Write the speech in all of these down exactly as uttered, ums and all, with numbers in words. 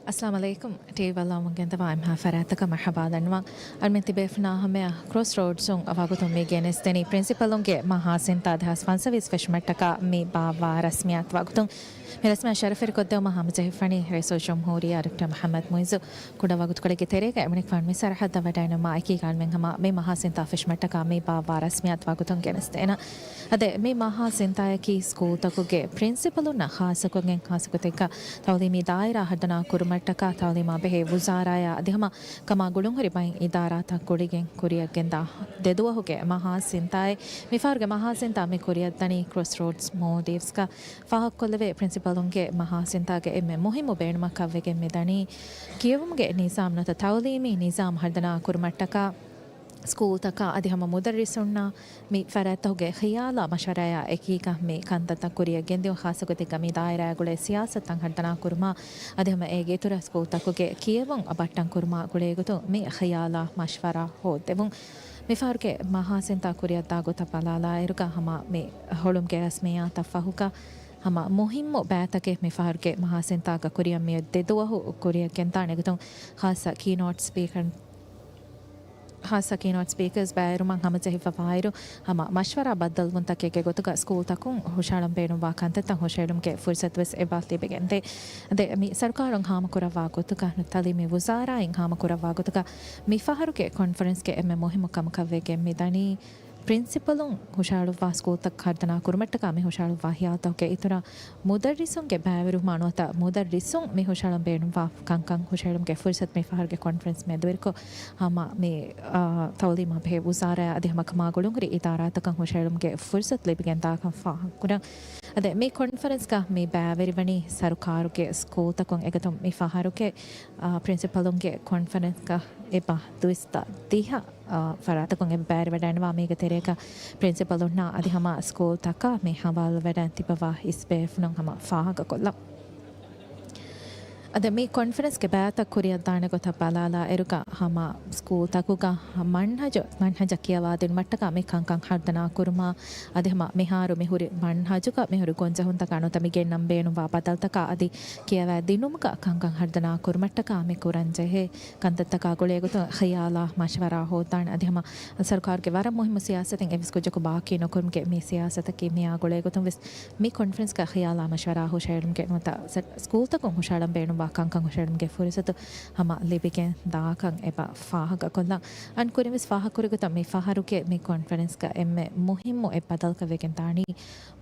އައްސަލާމު ޢަލައިކުމް. ޓީވީ ބައްލަވަމުން ގެންދަވާ އެންމެހާ ފަރާތްތަކަށް މަރްޙަބާ ދަންނަވަން. އަޅުމެން ތިބޭފުޅުންނާ ހަމަޔަށް ކްރޮސް ރޯޑްސުން ވަގުތުން މި ގެނެސްދެނީ ޕްރިންސިޕަލުންގެ މަހާ ސިންތާ ދެހާސް ފަންސަވީސް ފެށުމަށްޓަކާ މި ބާއްވާ ރަސްމިއްޔާތު ވަގުތުން. މި ރަސްމިއްޔާ ޝަރަފްވެރިކޮށްދެއްވުމަށް ހަމަޖެހިފަނީ ރައީސުލްޖުމްހޫރިއްޔާ ޑޮކްޓަރ މުޙައްމަދު މުޢިއްޒު. ކުޑަ ވަގުތުކޮޅެއްގެ ތެރޭގަ އެމަނިކުފާނު މި ސަރަހައްދަށް ވަޑައިނުމާ އެކީގަ އަޅުމެން ހަމަ މި މަހާ ސިންތާ ފެށުމަށްޓަކާ މި ބާއްވާ ރަސްމިއްޔާތު ވަގުތުން ގެނެސްދޭނަން. އަދި މި މަހާ ސިންތާއަކީ ސްކޫލްތަކުގެ ޕްރިންސިޕަލުންނަށް ޚާއްޞަކޮށްގެން ޚާއްޞަގޮތެއްގަ ތަޢުލީމީ ދާއިރާ ހަރުދަނާ ކުރުމަށްޓަކާ ތަޢުލީމާ ބެހޭ ވުޒާރާޔާ އަދި ހަމަ ކަމާ ގުޅުންހުރި ބައެއް އިދާރާތައް ގުޅިގެން ކުރިއަށްގެންދާ ދެދުވަހުގެ މަހާ ސިންތާއެއް. މިފަހަރުގެ މަހާ ސިންތާ މި ކުރިއަށްދަނީ ކްރޮސް ރޯޑްސް މޯލްޑިވްސްގަ. ފާހަގަކޮށްލެވޭ ޕްރިންސިޕަލުންގެ މަހާ ސިންތާގެ އެންމެ މުހިއްމު ބޭނުމަކަށްވެގެން މިދަނީ ކިޔެވުމުގެ ނިޒާމް ނުވަތަ ތަޢުލީމީ ނިޒާމް ހަރުދަނާ ކުރުމަށްޓަކާ ސްކޫލްތަކާ އަދި ހަމަ މުދައްރިސުންނާ މި ފަރާތްތަކުގެ ޚިޔާލާ މަޝްވަރާޔާ އެކީގަ މި ކަންތައްތައް ކުރިއަށް ގެންދިއުން، ޚާއްޞަގޮތެއްގަ މި ދާއިރާއާ ގުޅޭ ސިޔާސަތުތައް ހަރުދަނާ ކުރުމާ އަދި ހަމަ އޭގެ އިތުރަށް ސްކޫލްތަކުގެ ކިޔެވުން ބައްޓަން ކުރުމާ ގުޅޭގޮތުން މި ޚިޔާލާ މަޝްވަރާ ހޯއްދެވުން. މިފަހަރުގެ މަހާ ސިންތާ ކުރިއަށްދާ ގޮތަށް ބަލާލާއިރުގަ ހަމަ މި ހޮޅުމުގެ ރަސްމިއްޔާތަށް ފަހުގަ ހަމަ މުހިއްމު ބައިތަކެއް މިފަހަރުގެ މަހާ ސިންތާގަ ކުރިއަށް މިއޮތް ދެދުވަހު ކުރިއަށް ގެންދާނެ ގޮތުން ޚާއްޞަ ކީނޯޓް ސްޕީކަރުން ޚާއްޞަ ކީނޯޓް ސްޕީކަރސް ބައިވެރިވުމަށް ހަމަޖެހިފަވާއިރު، ހަމަ މަޝްވަރާ ބައްދަލުވުންތަކެއްގެ ގޮތުގަ ސްކޫލްތަކުން ހުށަހެޅަން ބޭނުންވާ ކަންތައްތައް ހުށަހެޅުމުގެ ފުރުސަތުވެސް އެބަ ލިބިގެންދޭ. އަދި މި ސަރުކާރުން ހާމަކުރައްވާ ގޮތުގަ، ތަޢުލީމީ ވުޒާރާއިން ހާމަކުރައްވާ ގޮތުގަ، މިފަހަރުގެ ކޮންފަރެންސްގެ އެންމެ މުހިއްމު ކަމަކަށްވެގެން މިދަނީ، ޕްރިންސިޕަލުން ހުށަހަޅުއްވާ ސްކޫލްތައް ހަރުދަނާ ކުރުމަށްޓަކާ މި ހުށަހަޅުއްވާ ހިޔާލުތަކުގެ އިތުރަށް، މުދައްރިސުންގެ ބައިވެރިވުމާ ނުވަތަ މުދައްރިސުން މި ހުށަހެޅަން ބޭނުންވާ ކަންކަން ހުށަހެޅުމުގެ ފުރުސަތު މި ފަހަރުގެ ކޮންފަރެންސް މެދުވެރިކޮށް، ހަމަ މި، އާ، ތަޢުލީމާ ބެހޭ ވުޒާރާ އަދި ހަމަ ކަމާ ގުޅުންހުރި އިދާރާތަކަށް ހުށަހެޅުމުގެ ފުރުސަތު ލިބިގެން ދާކަން ފާހަގަކުރަން. އަދި މި ކޮންފަރެންސްގަ މި ބައިވެރިވަނީ ސަރުކާރުގެ ސްކޫލްތަކުން އެގޮތުން މި ފަހަރުގެ، އާ، ޕްރިންސިޕަލުންގެ ކޮންފަރެންސްގަ އެބަ ދުވިސްތަ ދިހަ އާ، ފަރާތަކުން އެބަ ބައިވެރިވަޑައިނުވާ މީގެ ތެރޭގަ ޕްރިންސިޕަލުންނާ އަދި ހަމަ ސްކޫލްތަކާ މި ހަވާލުވެވަޑައި ތިބަވާ އިސްބޭފުޅުން ހަމަ ފާހަގަކޮށްލަން. އަދި މި ކޮންފަރެންސްގެ ބައިތައް ކުރިއަށްދާނެ ގޮތަށް ބަލާލާއިރުގަ ހަމަ ސްކޫލްތަކުގަ މަންހަޖު، މަންހަޖަށް ކިޔަވާދިނުމަށްޓަކާ މި ކަންކަން ހަރުދަނާ ކުރުމާ އަދި ހަމަ މިހާރު މިހުރި މަންހަޖުގަ މިހުރި ގޮންޖެހުންތަކާ ނުވަތަ މި ގެންނަން ބޭނުންވާ ބަދަލުތަކާ އަދި ކިޔަވާދިނުމުގަ ކަންކަން ހަރުދަނާ ކުރުމަށްޓަކާ މި ކުރަންޖެހޭ ކަންތައްތަކާ ގުޅޭގޮތުން ޚިޔާލާ މަޝްވަރާ ހޯދާނެ. އަދި ހަމަ ސަރުކާރުގެ ވަރަށް މުހިއްމު ސިޔާސަތެއް އެއްވެސް ކުއްޖަކު ބާކީ ނުކުރުމުގެ މި ސިޔާސަތަކީ މިއާ ގުޅޭގޮތުން ވެސް މި ކޮންފަރެންސްގަ ޚިޔާލާ މަޝްވަރާ ހުށަހެޅުމުގެ ނުވަތަ ސަ-، ސްކޫލްތަކުން ހުށަހަޅަން ބޭނުންވާ ކަންކަން ހުށަހެޅުމުގެ ފުރުސަތު ހަމަ ލިބިގެން ދާކަން އެބަ ފާހަގަކޮށްލަން. އަން ކުރިން ވެސް ފާހަގަކުރި ގޮތަށް މި ފަހަރުގެ މި ކޮންފަރެންސްގަ އެންމެ މުހިއްމު އެއް ބަދަލުކަށް ވެގެން ދާނީ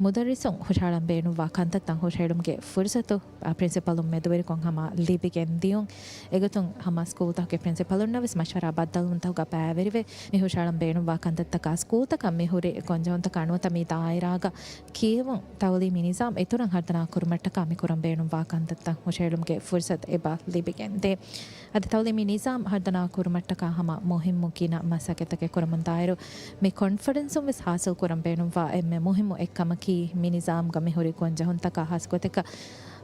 މުދައްރިސުން ހުށަހަޅަން ބޭނުންވާ ކަންތައްތައް ހުށަހެޅުމުގެ ފުރުސަތު ޕްރިންސިޕަލުން މެދުވެރިކޮށް ހަމަ ލިބިގެން ދިޔުން. އެގޮތުން ހަމަ ސްކޫލްތަކުގެ ޕްރިންސިޕަލުންނަށް ވެސް މަޝްވަރާ ބައްދަލުވުންތަކުގަ ބައިވެރިވެ، މި ހުށަހަޅަން ބޭނުންވާ ކަންތައްތަކާ ސްކޫލްތަކަށް މިހުރި ގޮންޖެހުންތަކާ ނުވަތަ މި ދާއިރާގަ ކިޔެވުން ތަޢުލީމީ ނިޒާމް އިތުރަށް ހަރުދަނާ ކުރުމަށްޓަކާ މި ކުރަން ބޭނުންވާ ކަންތައްތައް ހުށަހެޅުމުގެ ފުރުސަތު އެބަ ލިބިގެންދޭ. އަދި ތަޢުލީމީ ނިޒާމް ހަރުދަނާ ކުރުމަށްޓަކާ ހަމަ މުހިއްމު ގިނަ މަސައްކަތްތަކެއް ކުރަމުންދާއިރު، މި ކޮންފަރެންސުން ވެސް ހާސިލް ކުރަން ބޭނުންވާ އެންމެ މުހިއްމު އެއްކަމަކީ، މި ނިޒާމްގަ މިހުރި ގޮންޖެހުންތަކާ ހާސް ގޮތެއްގަ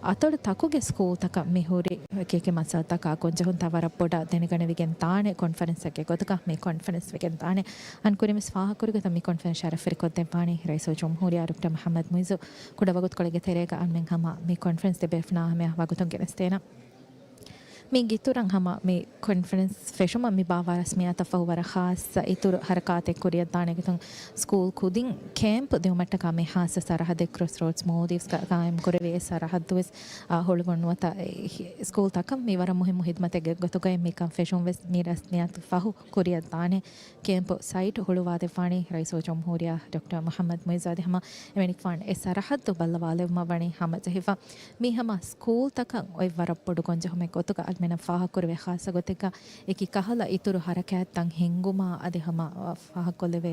އަތޮޅު ތަކުގެ ސްކޫލްތަކަށް މިހުރި އެކިއެކި މައްސަލަތަކާ ގޮންޖެހުންތައް ވަރަށް ބޮޑަށް ދެނެގަނެވިގެން ދާނެ ކޮންފަރެންސެއްގެ ގޮތުގަ މި ކޮންފަރެންސް ވެގެން ދާނެ. އަން ކުރިން ވެސް ފާހަގަކުރި ގޮތަށް މި ކޮންފަރެންސް ޝަރަފްވެރިކޮށްދެއްވާނީ ރައީސުލްޖުމްހޫރިއްޔާ ޑޮކްޓަރ މުޙައްމަދު މުޢިއްޒު. ކުޑަ ވަގުތުކޮޅެއްގެ ތެރޭގަ އަންމެން ހަމަ މި ކޮންފަރެންސް ތިބޭފުޅުންނާ ހަމަޔަށް ވަގުތުން ގެނެސްދޭނަން. މީގެ އިތުރަށް ހަމަ މި ކޮންފަރެންސް ފެށުމަށް މި ބާއްވާ ރަސްމިއްޔާތަށް ފަހު ވަރަށް ޚާއްޞަ އިތުރު ހަރަކާތެއް ކުރިއަށްދާނެ ގޮތުން ސްކޫލް ކުދިން ކޭމްޕް ދިއުމަށްޓަކާ މި ހާއްސަ ސަރަހައްދެއް ކްރޮސް ރޯޑްސް މޯލްޑިވްސްގަ ގާއިމް ކުރެވޭ. އެ ސަރަހައްދު ވެސް، އާ، ހުޅުވުން ނުވަތަ އެ ސްކޫލްތަކަށް މި ވަރަށް މުހިއްމު ހިދުމަތެއްގެ ގޮތުގައި މިކަން ފެށުން ވެސް މި ރަސްމިއްޔާތު ފަހު ކުރިއަށްދާނެ. ކޭމްޕު ސައިޓް ހުޅުވާދެއްވާނީ ރައީސުލްޖުމްހޫރިއްޔާ ޑޮކްޓަރ މުޙައްމަދު މުޢިއްޒު އަދި ހަމަ އެމަނިކުފާނު އެ ސަރަހައްދު ބައްލަވާލެއްވުމަށް ވަނީ ހަމަޖެހިފަ. މީ ހަމަ ސްކޫލްތަކަށް އޮތް ވަރަށް ބޮޑު ގޮންޖެހުމެއް ގޮތުގަ އަޅުމެންނަށް ފާހަގަކުރެވޭ. ޚާއްޞަ ގޮތެއްގަ އެކި ކަހަލަ އިތުރު ހަރަކާތްތައް ހިންގުމާ އަދި ހަމަ ފާހަގަކޮށްލެވޭ،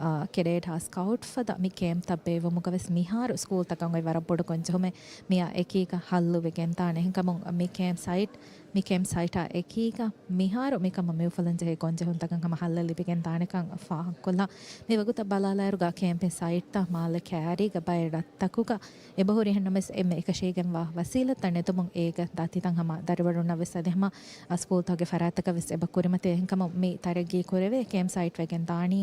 އާ، ކެޑޭޓާ ސްކައުޓް ފަދަ މި ކޭމްޕްތައް ބޭއްވުމުގަ ވެސް މިހާރު ސްކޫލްތަކަށް އޮތް ވަރަށް ބޮޑު ގޮންޖެހުމެއް މިއާ އެކީގަ ހައްލުވެގެން ދާނެ. އެހެންކަމުން މި ކޭމްޕް ސައިޓް މި ކެމްޕް ސައިޓާ އެކީގަ މިހާރު މިކަމަށް މިއުފުލަންޖެހޭ ގޮންޖެހުންތަކަށް ހަމަ ހައްލެއް ލިބިގެން ދާނެކަން ފާހަގަކޮށްލާ. މިވަގުތަށް ބަލާލާއިރުގަ ކެމްޕް ސައިޓްތައް މާލެ ކައިރީގަ ބައެއް ރަށްތަކުގަ އެބަހުރި އެހެންނަމަވެސް އެންމެ އެކަށީގެންވާ ވަސީލަތްތައް ނެތުމުން އޭގެ ދަތިތައް ހަމަ ދަރިވަރުންނަށް ވެސް އަދި ހަމަ ސްކޫލްތަކުގެ ފަރާތްތަކަށް ވެސް އެބަ ކުރިމަތިވެ. އެހެންކަމުން މި ތަރައްގީ ކުރެވޭ ކެމްޕް ސައިޓް ވެގެން ދާނީ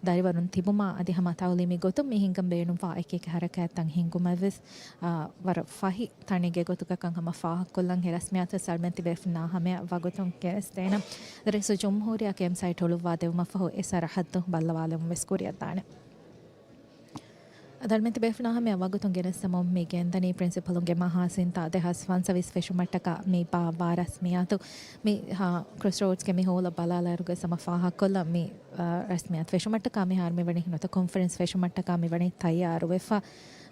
ދަރިވަރުން ތިބުމާ އަދި ހަމަ ތައުލީމީ ގޮތުން މި ހިންގަން ބޭނުންވާ އެކި އެކި ހަރަކާތްތައް ހިންގުމަށް ވެސް، އާ، ވަރަށް ފަހި ތަނެއްގެ ގޮތުގަކަން ހަމަ ފާހަގަކޮށްލަން އެ ރަސްމިއްޔާތު ސަލްމެން ތިބޭފުންނާ ހަމަޔަށް ވަގުތުން ގެނެސްދޭނަން. ރައީސުލްޖުމްހޫރިއްޔާ ކެމްޕް ސައިޓް ހުޅުއްވާ ދެވުމަށްފަހު އެ ސަރަހައްދު ބައްލަވާލެވުން ވެސް ކުރިއަށްދާނެ. އަދި ހަމަ ތިބޭފުންނާ ހަމަޔަށް ވަގުތުން ގެނެސްދެމުން މި ގެންދަނީ ޕްރިންސިޕަލުންގެ މަހާސިންތާ ދެހާސް ފަންސަވީސް ފެށުމަށްޓަކާ މި ބާއްވާ ރަސްމިއްޔާތު. މި ހާ، ކްރޮސްރޯޑްސްގެ މި ހޯލަށް ބަލާލާއިރުގަ ހަމަ ފާހަގަކޮށްލަން މި، އާ، ރަސްމިއްޔާތު ފެށުމަށްޓަކާ މިހާރު މިވަނީ ނުވަތަ ކޮންފަރެންސް ފެށުމަށްޓަކާ މިވަނީ ތައްޔާރުވެފަ.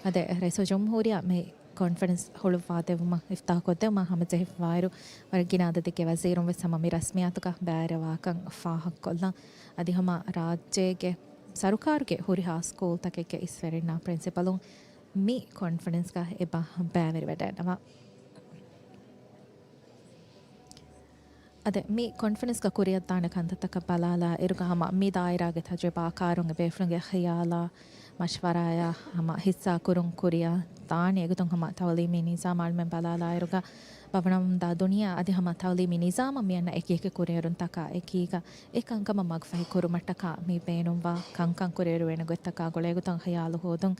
އަދި ރައީސުލްޖުމްހޫރިއްޔާ މި ކޮންފަރެންސް ހުޅުއްވާދެވުމަށް އިފްތާހުކޮށްދެވުމަށް ހަމަޖެހިފައިވާއިރު، ވަރަށް ގިނަ އަދަދެއްގެ ވަޒީރުން ވެސް ހަމަ މި ރަސްމިއްޔާތުގަ ބައިވެރިވާކަން ފާހަގަކޮށްލަން. އަދި ހަމަ ރާއްޖޭގެ ސަރުކާރުގެ ހުރިހާ ސްކޫލްތަކެއްގެ އިސްވެރިންނާ ޕްރިންސިޕަލުން މި ކޮންފަރެންސްގަ އެބަ ބައިވެރިވެޑައިންނަވާ. އަދި މި ކޮންފަރެންސްގަ ކުރިއަށްދާނެ ކަންތައްތަކަށް ބަލާލާ އިރުގަ ހަމަ މި ދާއިރާގެ ތަޖުރިބާކާރުން އެބޭފުޅުންގެ ޚިޔާލާ މަޝްވަރާޔާ ހަމަ ހިއްސާކުރުން ކުރިއަށް ދާނެ. އެގޮތުން ހަމަ ތައުލީމީ ނިޒާމް އަޅުމެން ބަލާލާއިރުގަ ބަވަނަމުންދާ ދުނިޔެއާ އަދި ހަމަ ތައުލީމީ ނިޒާމަށް މިއަންނަ އެކިއެކި ކުރިއެރުންތަކާ އެކީގަ އެ ކަންކަމަށް މަގުފަހި ކުރުމަށްޓަކާ މި ބޭނުންވާ ކަންކަން ކުރިއެރުވޭނެ ގޮތްތަކާ ގުޅޭގޮތުން ޚިޔާލު ހޯދުން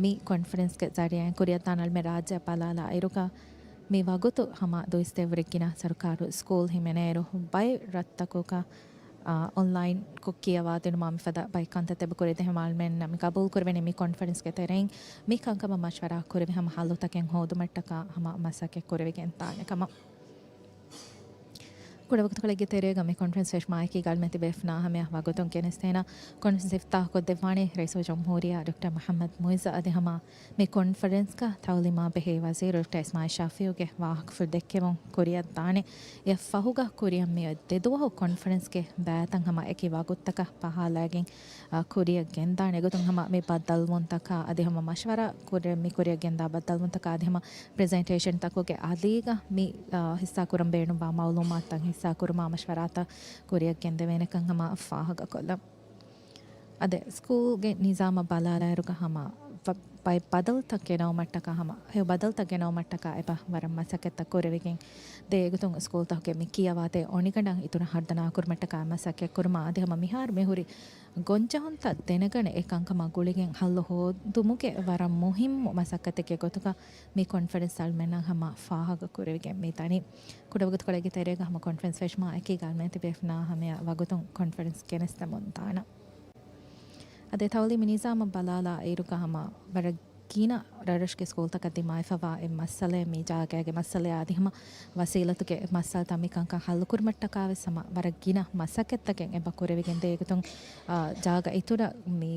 މި ކޮންފަރެންސްގެ ޒަރީއާއިން ކުރިއަށްދާން އަޅުމެން ރާއްޖެއަށް ބަލާލާ އިރުގަ މި ވަގުތު ހަމަ ދުއިސައްތަ ވަރަށް ގިނަ ސަރުކާރު ސްކޫލް ހިމެނޭއިރު ބައެއް ރަށްތަކުގަ، އާ، އޮންލައިން ކޮށް ކިޔަވާދިނުމާ މިފަދަ ބައެއް ކަންތައްތައް އެބަ ކުރި. އެހެންވީމާ އަޅުމެންނަށް މި ގަބޫލު ކުރެވެނީ މި ކޮންފަރެންސްގެ ތެރެއިން މި ކަންކަމަށް މަޝްވަރާ ކުރެވި ހަމަ ހައްލުތަކެއް ހޯދުމަށްޓަކާ ހަމަ މަސައްކަތް ކުރެވިގެން ދާނެ ކަމަށް. ކުޑަ ވަގުތުކޮޅެއްގެ ތެރޭގަ މި ކޮންފަރެންސް ފެށުމާއެކީގަ އަޅުމެން ތިބޭފުންނާ ހަމަޔަށް ވަގުތުން ގެނެސްދޭނަން. ކޮންފަރެންސް އިފްތާހުކޮށްދެއްވާނީ ރައީސުލްޖުމްހޫރިއްޔާ ޑޮކްޓަރ މުޙައްމަދު މުޢިއްޒު އަދި ހަމަ މި ކޮންފަރެންސްގަ ތައުލީމާ ބެހޭ ވަޒީރު ޑޮކްޓަރ އިސްމާޢީލް ޝަފީޢުގެ ވާހަކަފުޅު ދެއްކެވުން ކުރިއަށްދާނެ. އެއަށްފަހުގަ ކުރިއަށް މިއޮތް ދެ ދުވަހު ކޮންފަރެންސްގެ ބައިތައް ހަމަ އެކި ވަގުތުތަކަށް ބަހާލައިގެން، އާ، ކުރިއަށް ގެންދާނެ. އެގޮތުން ހަމަ މި ބައްދަލުވުންތަކާ އަދި ހަމަ މަޝްވަރާ ކުރެ-، މި ކުރިއަށް ގެންދާ ބައްދަލުވުންތަކާ އަދި ހަމަ ޕްރެޒެންޓޭޝަންތަކުގެ އަލީގަ މި، އާ، ހިއްސާކުރަން ބޭނުންވާ މައުލޫމާތުތައް ހިއްސާކުރުމާ މަޝްވަރާތައް ކުރިއަށް ގެންދެވޭނެކަން ހަމަ ފާހަގަކޮށްލަން. އަދި ސްކޫލްގެ ނިޒާމަށް ބަލާލާއިރުގަ ހަމަ ބަ-، ބައެއް ބަދަލުތައް ގެނައުމަށްޓަކާ ހަމަ ހެޔޮ ބަދަލުތައް ގެނައުމަށްޓަކާ އެބަ ވަރަށް މަސައްކަތްތައް ކުރެވިގެން ދޭ. އެގޮތުން ސްކޫލްތަކުގެ މި ކިޔަވާދޭ އޮނިގަނޑަށް އިތުރަށް ހަރުދަނާ ކުރުމަށްޓަކާ މަސައްކަތް ކުރުމާ އަދި ހަމަ މިހާރު މިހުރި ގޮންޖެހުންތައް ދެނެގަނެ އެ ކަންކަމާ ގުޅިގެން ހައްލު ހޯދުމުގެ ވަރަށް މުހިއްމު މަސައްކަތެއްގެ ގޮތުގަ މި ކޮންފަރެންސް އަޅުމެންނަށް ހަމަ ފާހަގަ ކުރެވިގެން މި ދަނީ. ކުޑަވަގުތުކޮޅެއްގެ ތެރޭގަ ހަމަ ކޮންފަރެންސް ފެށުމާ އެކީގަ އަޅުމެން ތިބޭފުންނާ ހަމަޔަށް ވަގުތުން ކޮންފަރެންސް ގެނެސްދެމުން ދާނަން. އަދި ތައުލީމީ ނިޒާމަށް ބަލާލާ އިރުގަ ހަމަ ވަރަށް ގިނަ ރަށްރަށުގެ ސްކޫލްތަކަށް ދިމާވެފަވާ އެއް މައްސަލައެއް މި ޖާގައިގެ މައްސަލައާ އަދި ހަމަ ވަސީލަތުގެ މައްސަލަތައް މި ކަންކަން ހައްލުކުރުމަށްޓަކާވެސް ހަމަ ވަރަށް ގިނަ މަސައްކަތްތަކެއް އެބަ ކުރެވިގެން ދޭ. އެގޮތުން، އާ، ޖާގަ އިތުރަށް މި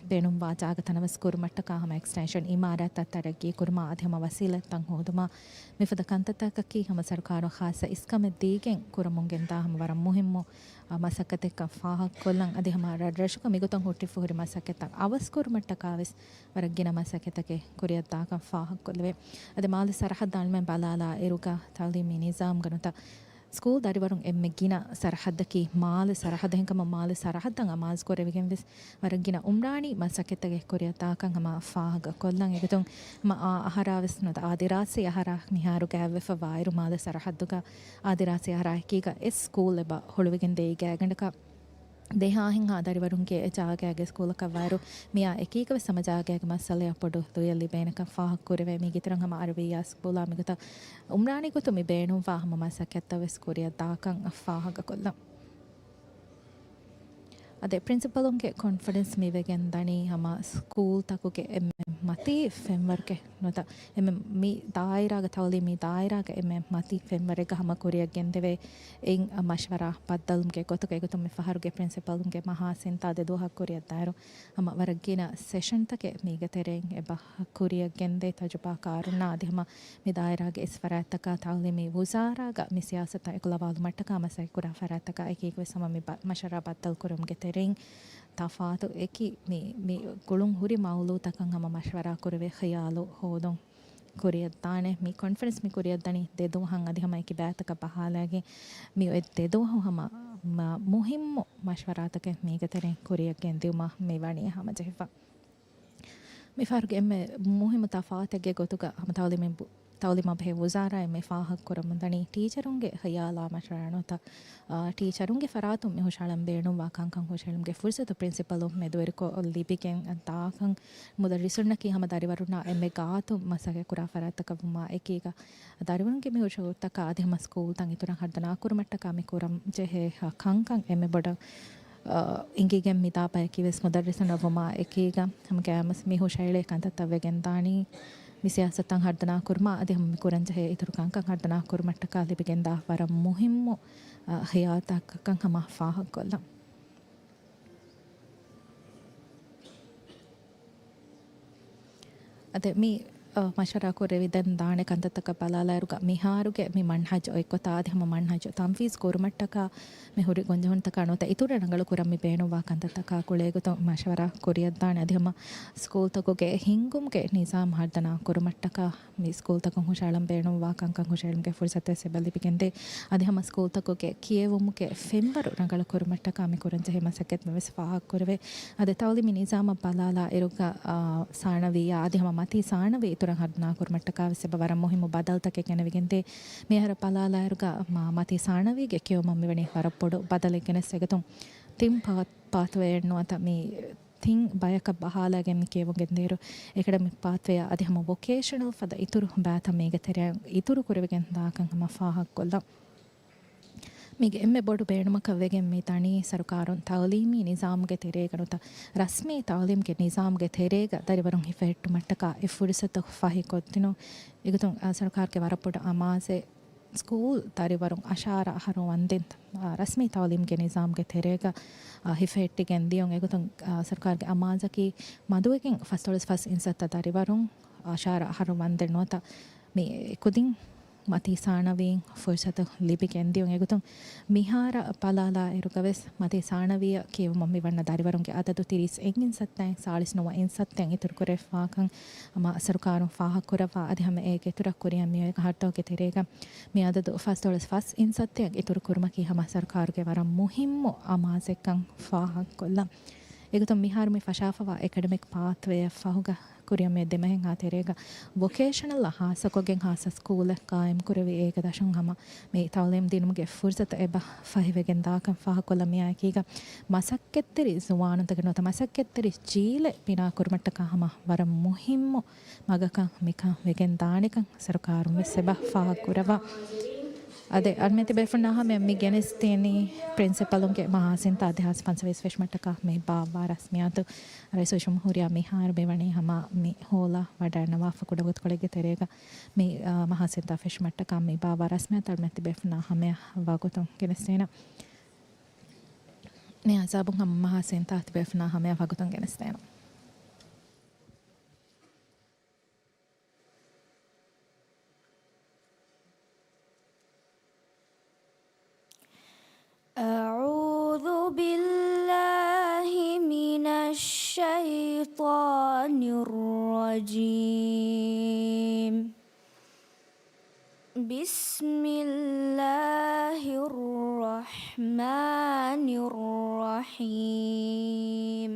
ބޭނުންވާ ޖާގަ ތަނަވަސް ކުރުމަށްޓަކާ ހަމަ އެކްސްޓެންޝަން އިމާރާތްތައް ތަރައްގީ ކުރުމާ އަދި ހަމަ ވަސީލަތްތައް ހޯދުމާ މިފަދަ ކަންތައްތަކަކީ ހަމަ ސަރުކާރުން ޚާއްޞަ އިސްކަމެއް ދީގެން ކުރަމުން ގެންދާ ހަމަ ވަރަށް މުހިއްމު، އާ، މަސައްކަތެއްކަން ފާހަގަކޮށްލަން އަދި ހަމަ ރަށްރަށުގަ މިގޮތަށް ހުއްޓިފަ ހުރި މަސައްކަތްތައް އަވަސްކުރުމަށްޓަކާވެސް ވަރަށް ގިނަ މަސައްކަތްތަކެއް ކުރިއަށްދާކަން ފާހަގަކޮށްލެވޭ. އަދި މާލެ ސަރަހައްދަށް އަޅުމެން ބަލާލާ އިރުގަ ތައުލީމީ ނިޒާމްގަ ނުވަތަ ސްކޫލް ދަރިވަރުން އެންމެ ގިނަ ސަރަހައްދަކީ މާލެ ސަރަހައްދު. އެހެންކަމުން މާލެ ސަރަހައްދަށް އަމާޒު ކުރެވިގެން ވެސް ވަރަށް ގިނަ އުމްރާނީ މަސައްކަތްތަކެއް ކުރިއަށްދާކަން ހަމަ ފާހަގަކޮށްލަން. އެގޮތުން ހަމަ އާ އަހަރާ ވެސް ނުވަތަ އާ ދިރާސީ އަހަރާ މިހާރު ގާތްވެފަ ވާއިރު މާލެ ސަރަހައްދުގަ އާ ދިރާސީ އަހަރާ އެކީގަ އެއް ސްކޫލް އެބަ ހުޅުވިގެން ދޭ. ގާތްގަނޑަކަށް ދެހާހެއްހާ ދަރިވަރުންގެ އެ ޖާގައިގެ ސްކޫލަކަށް ވާއިރު މިއާ އެކީގަ ވެސް ހަމަ ޖާގައިގެ މައްސަލަޔަށް ބޮޑު ލުޔެއް ލިބޭނެކަން ފާހަގަކުރެވޭ. މީގެ ތެރެއިން ހަމަ އަރަބިއްޔާ ސްކޫލާ މިގޮތަށް އުމްރާނީ ގޮތުން މި ބޭނުންވާ ހަމަ މަސައްކަތްތައް ވެސް ކުރިއަށްދާކަން ފާހަގަކޮށްލަން. އަދި ޕްރިންސިޕަލުންގެ ކޮންފަރެންސް މިވެގެން ދަނީ ހަމަ ސްކޫލްތަކުގެ އެންމެ މަތީ ފެންވަރުގެ ނުވަތަ އެންމެ މި ދާއިރާގެ ތައުލީމީ ދާއިރާގެ އެންމެ މަތީ ފެންވަރެއްގަ ހަމަ ކުރިއަށް ގެންދެވޭ އެއް މަޝްވަރާ ބައްދަލުމުގެ ގޮތުގަ. އެގޮތުން މި ފަހަރުގެ ޕްރިންސިޕަލުންގެ މަހާ ސިންތާ ދެ ދުވަހަށް ކުރިއަށްދާއިރު ހަމަ ވަރަށް ގިނަ ސެޝަންތަކެއް މީގެ ތެރެއިން އެބަ ކުރިއަށް ގެންދޭ. ތަޖުބާކާރުންނާ އަދި ހަމަ މި ދާއިރާގެ އިސް ފަރާތްތަކާ ތައުލީމީ ވުޒާރާގަ މި ސިޔާސަތާ އެކުލަވާލުމަށްޓަކާ މަސައްކަތް ކުރާ ފަރާތްތަކާ އެކީގަ ވެސް ހަމަ މި ބަ-، މަޝްވަރާ ބައްދަލު ކުރުމުގެ ތެރެއިން ތަފާތު އެކި މި، މި ގުޅުން ހުރި މައުޟޫޢުތަކަށް ހަމަ މަޝްވަރާ ކުރެވޭ ޚިޔާލު ހޯދުން. ކުރިއަށްދާނެ. މި ކޮންފަރެންސް މި ކުރިއަށްދަނީ ދެ ދުވަހަށް އަދި ހަމަ އެކި ބައިތަކަށް ބަހާލައިގެން މި އޮތް ދެ ދުވަހު ހަމަ މަ-، މުހިއްމު މަޝްވަރާތަކެއް މީގެ ތެރެއިން ކުރިއަށް ގެންދިއުމަށް މި ވަނީ ހަމަޖެހިފަ. މިފަހަރުގެ އެންމެ މުހިއްމު ތަފާތެއްގެ ގޮތުގަ ހަމަ ތައުލީމީ ބު-، ތައުލީމާ ބެހޭ ވުޒާރާއިން މި ފާހަގަކުރަމުންދަނީ ޓީޗަރުންގެ ހިޔާލާ މަޝްވަރާ ނުވަތަ، އާ، ޓީޗަރުންގެ ފަރާތުން މި ހުށަހަޅަން ބޭނުންވާ ކަންކަން ހުށަހެޅުމުގެ ފުރުސަތު ޕްރިންސިޕަލުން މެދުވެރިކޮށް ލިބިގެން ދާކަން މުދައްރިސުންނަކީ ހަމަ ދަރިވަރުންނާ އެންމެ ގާތު މަސައްކަތްކުރާ ފަރާތްތަކަށް ވުމާ އެކީގަ، ދަރިވަރުންގެ މި ހުށަހެޅުތަކާ އަދި ހަމަ ސްކޫލްތައް އިތުރަށް ހަރުދަނާ ކުރުމަށްޓަކާ މި ކުރަން ޖެހޭ ކަންކަން އެންމެ ބޮޑަށް، އަ، އިނގިގެން މިދާ ބަޔަކީ ވެސް މުދައްރިސުންނަށް ވުމާ އެކީގަ، ހަމަ ގައިމުވެސް މި ހުށަހެޅޭ ކަންތައްތައް ވެގެންދާނީ މި ސިޔާސަތުތައް ހަރުދަނާ ކުރުމާ އަދި ހަމަ މި ކުރަން ޖެހޭ އިތުރު ކަންކަން ހަރުދަނާ ކުރުމަށްޓަކާ ލިބިގެންދާ ވަރަށް މުހިއްމު، އަ، ހިޔާލުތަކަކަށް ހަމަ ފާހަގަކޮށްލަން. އަދި މި، އަ، މަޝްވަރާ ކުރެވިދެން ދާނެ ކަންތައްތަކަށް ބަލާލާއިރުގަ، މިހާރުގެ މި މަންހަޖު އޮތްކޮތާ އަދި ހަމަ މަންހަޖު ތަންފީޒް ކުރުމަށްޓަކާ މި ހުރި ގޮންޖެހުންތަކާ ނުވަތަ އިތުރަށް ރަނގަޅު ކުރަން މި ބޭނުންވާ ކަންތައްތަކާ ގުޅޭގޮތުން މަޝްވަރާ ކުރިއަށްދާނެ. އަދި ހަމަ ސްކޫލްތަކުގެ ހިންގުމުގެ ނިޒާމް ހަރުދަނާ ކުރުމަށްޓަކާ މި ސްކޫލްތަކުން ހުށަހަޅަން ބޭނުންވާ ކަންކަން ހުށަހެޅުމުގެ ފުރުސަތެއް އެބަ ލިބިގެންދޭ. އަދި ހަމަ ސްކޫލްތަކުގެ ކިޔެވުމުގެ ފެންވަރު ރަނގަޅު ކުރުމަށްޓަކާ މި ކުރަން ޖެހޭ މަސައްކަތް ވެސް ފާހަގަކުރެވޭ. އަދި ތައުލީމީ ނިޒާމަށް ބަލާލާ އިރުގަ، އާ، ސާނަވީއާ އަދި ހަމަ މަތީ ސާނަވީ އިތުރަށް ހަރުދަނާ ކުރުމަށްޓަކާ ވެސް އެބަ ވަރަށް މުހިއްމު ބަދަލުތަކެއް ގެނެވިގެންދޭ. މިހާރު ބަލާލާ އިރުގަ މަ-، މަތީ ސާނަވީގެ ކިޔެވުމަށް މިވަނީ ވަރަށް ބޮޑު ބަދަލެއް ގެނެސް އެގޮތުން ތިން ޕާ-، ޕާތުވޭއެއް ނުވަތަ މި ތިން ބަޔަކަށް ބަހާލައިގެން މި ކިޔެވުން ގެންދޭއިރު، އެކަޑަމިކް ޕާތްވޭއާ އަދި ހަމަ ވޮކޭޝަނަލް ފަދަ އިތުރު ބައިތައް މީގެ ތެރެއަށް އިތުރު ކުރެވިގެން ދާކަން ހަމަ ފާހަގަކޮށްލަން. މީގެ އެންމެ ބޮޑު ބޭނުމަކަށް ވެގެން މި ދަނީ ސަރުކާރުން ތައުލީމީ ނިޒާމުގެ ތެރޭގަ ނުވަތަ ރަސްމީ ތައުލީމްގެ ނިޒާމުގެ ތެރޭގަ ދަރިވަރުން ހިފެހެއްޓުމަށްޓަކާ އެ ފުރުސަތު ފަހިކޮށްދިނުން. އެގޮތުން، އާ، ސަރުކާރުގެ ވަރަށް ބޮޑު އަމާޒެއް ސްކޫލް ދަރިވަރުން އަށާރަ އަހަރު ވަންދެން، އާ، ރަސްމީ ތައުލީމްގެ ނިޒާމްގެ ތެރޭގަ، އާ، ހިފެހެއްޓިގެން ދިޔުން. އެގޮތުން، އާ، ސަރުކާރުގެ އަމާޒަކީ މަދުވެގެން ފަސްދޮޅަސް ފަސް އިންސައްތަ ދަރިވަރުން އަށާރަ އަހަރު ވަންދެން ނުވަތަ މި ކުދިން މަތީ ސާނަވީން ފުރުސަތު ލިބިގެން ދިޔުން. އެގޮތުން މިހާރަށް ބަލާލާ އިރުގަވެސް މަތީ ސާނަވީއަށް ކިޔެވުމަށް މި ވަންނަ ދަރިވަރުންގެ އަދަދު ތިރީސް އެއް އިންސައްތައިން ސާޅީސް ނުވަ އިންސައްތައިން އިތުރު ކުރެވިފާކަން ހަމަ ސަރުކާރުން ފާހަގަކުރައްވާ އަދި ހަމަ އޭގެ އިތުރަށް ކުރިއަށް މިއޮތް ހަރުދައުގެ ތެރޭގަ މި އަދަދު ފަސްދޮޅަސް ފަސް އިންސައްތައަށް އިތުރު ކުރުމަކީ ހަމަ ސަރުކާރުގެ ވަރަށް މުހިއްމު އަމާޒެއްކަން ފާހަގަކޮށްލަން. އެގޮތުން މިހާރު މި ފަށާފަވާ އެކަޑެމިކް ޕާތްވޭއަށް ފަހުގަ ކުރިއަށް މި ދެމަހެއްހާ ތެރޭގަ ވޮކޭޝަނަލްއަށް ހާއްސަކޮށްގެން ހާއްސަ ސްކޫލެއް ޤާއިމްކުރެވި އޭގެ ދަށުން ހަމަ މި ތައުލީމް ދިނުމުގެ ފުރުސަތު އެބަ ފަހިވެގެން ދާކަން ފާހަގަކޮށްލަން. މިއާއެކީގަ މަސައްކަތްތެރި ޒުވާނުންތަކެއް ނުވަތަ މަސައްކަތްތެރި ޖީލެއް ބިނާކުރުމަށްޓަކާ ހަމަ ވަރަށް މުހިއްމު މަގަކަށް މިކަން ވެގެން ދާނެކަން ސަރުކާރުން ވެސް އެބަ ފާހަގަކުރައްވާ. އަދި އަޅުމެތި ބޭފުޅުންނާ ހަމަޔަށް މި ގެނެސްދިނީ ޕްރިންސިޕަލުންގެ މަހާސިންތާ ދެހާސް ފަންސަވީސް ފެށުމަށްޓަކާ މި ބާއްވާ ރަސްމިއްޔާތު. ރައީސުލްޖުމްހޫރިއްޔާ މިހާރު މިވަނީ ހަމަ މި ހޯލާ ވަޑައިންނަވާފަ ކުޑަގޮތުކޮޅެއްގެ ތެރޭގަ މި، އާ، މަހާސިންތާ ފެށުމަށްޓަކާ މި ބާއްވާ ރަސްމިއްޔާތު އަޅުމެތި ބޭފުޅުންނާ ހަމަޔަށް ވަގުތުން ގެނެސްދޭނަން. މި ހިސާބުން ހަމަ މަހާސިންތާ ތިބޭފުޅުންނާ ހަމަޔަށް ވަގުތުން ގެނެސްދޭނަން. أعوذ بالله من الشيطان الرجيم. بسم الله الرحمن الرحيم.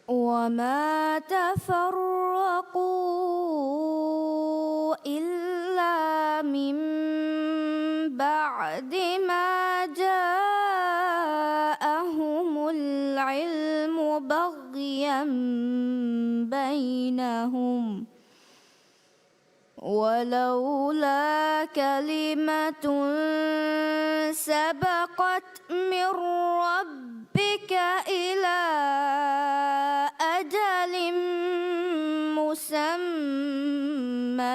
وما تفرقوا إلا من بعد ما جاءهم العلم بغيا بينهم، ولولا كلمة سبقت من ربك إلى أجل مسمى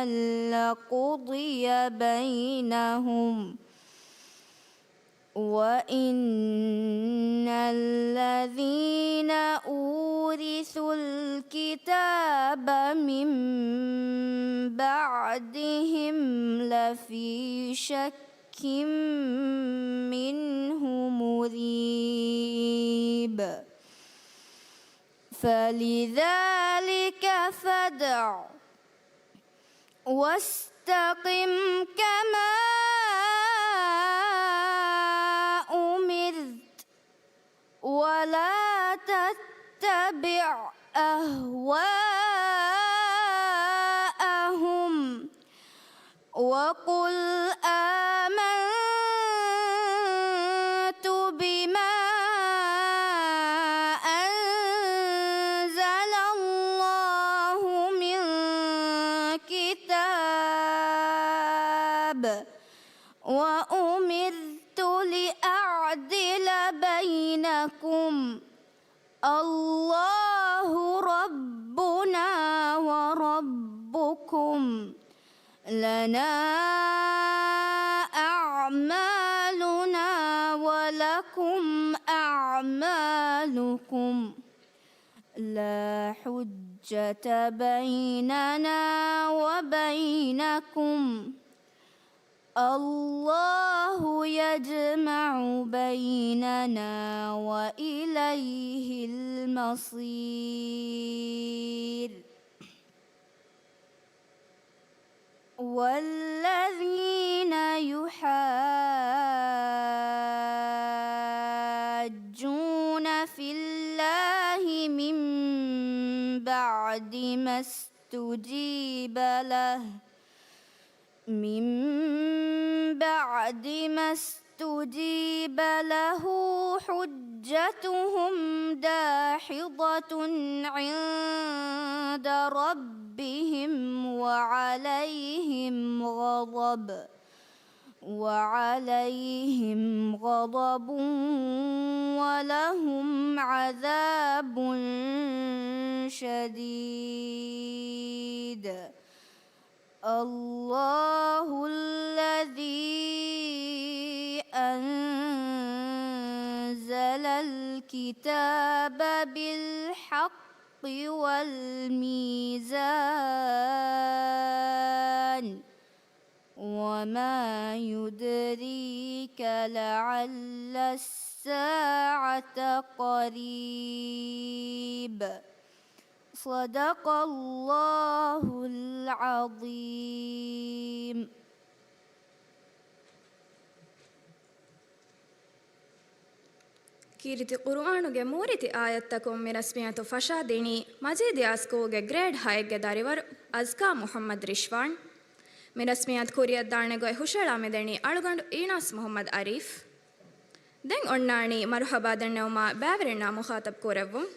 لقضي بينهم، وإن الذين أورثوا الكتاب من بعدهم لفي شك منه مريب. فلذلك فادع واستقم كما أمرت ولا تتبع أهواءهم وقل آمنت بما أنزل الله من كتاب وأمرت لأعدل بينكم الله ربنا وربكم لنا أعمالنا ولكم أعمالكم لا حجة بيننا وبينكم الله يجمع بيننا وإليه المصير. والذين يحاجون في الله من بعد ما استجيب له من بعد ما استجيب له حجتهم داحضة عند ربهم وعليهم غضب وعليهم غضب ولهم عذاب شديد. الله الذي أنزل الكتاب بالحق والميزان وما يدريك لعل الساعة قريب. صدق الله العظيم. ކީރިތި ޤުރުއާނުގެ މޫރިތި އާޔަތްތަކުން މި ރަސްމިއްޔަތު ފަށާދިނީ މަޖީދިއާ ސްކޫލްގެ ގްރޭޑް ހައެއްގެ ދަރިވަރު އަޒްކާ މުޙައްމަދު ރިޝްވާން. މި ރަސްމިއްޔަތު ކުރިއަށްދާނެ ގޮތް ހުށައަޅާ މިދެނީ އަޅުގަނޑު އީނާސް މުޙައްމަދު އަރީފް. ދެން އޮންނާނީ މަރުޙަބާ ދެންނެވުމަށް ބައިވެރިންނާ މުޚާޠަބް ކުރެއްވުން.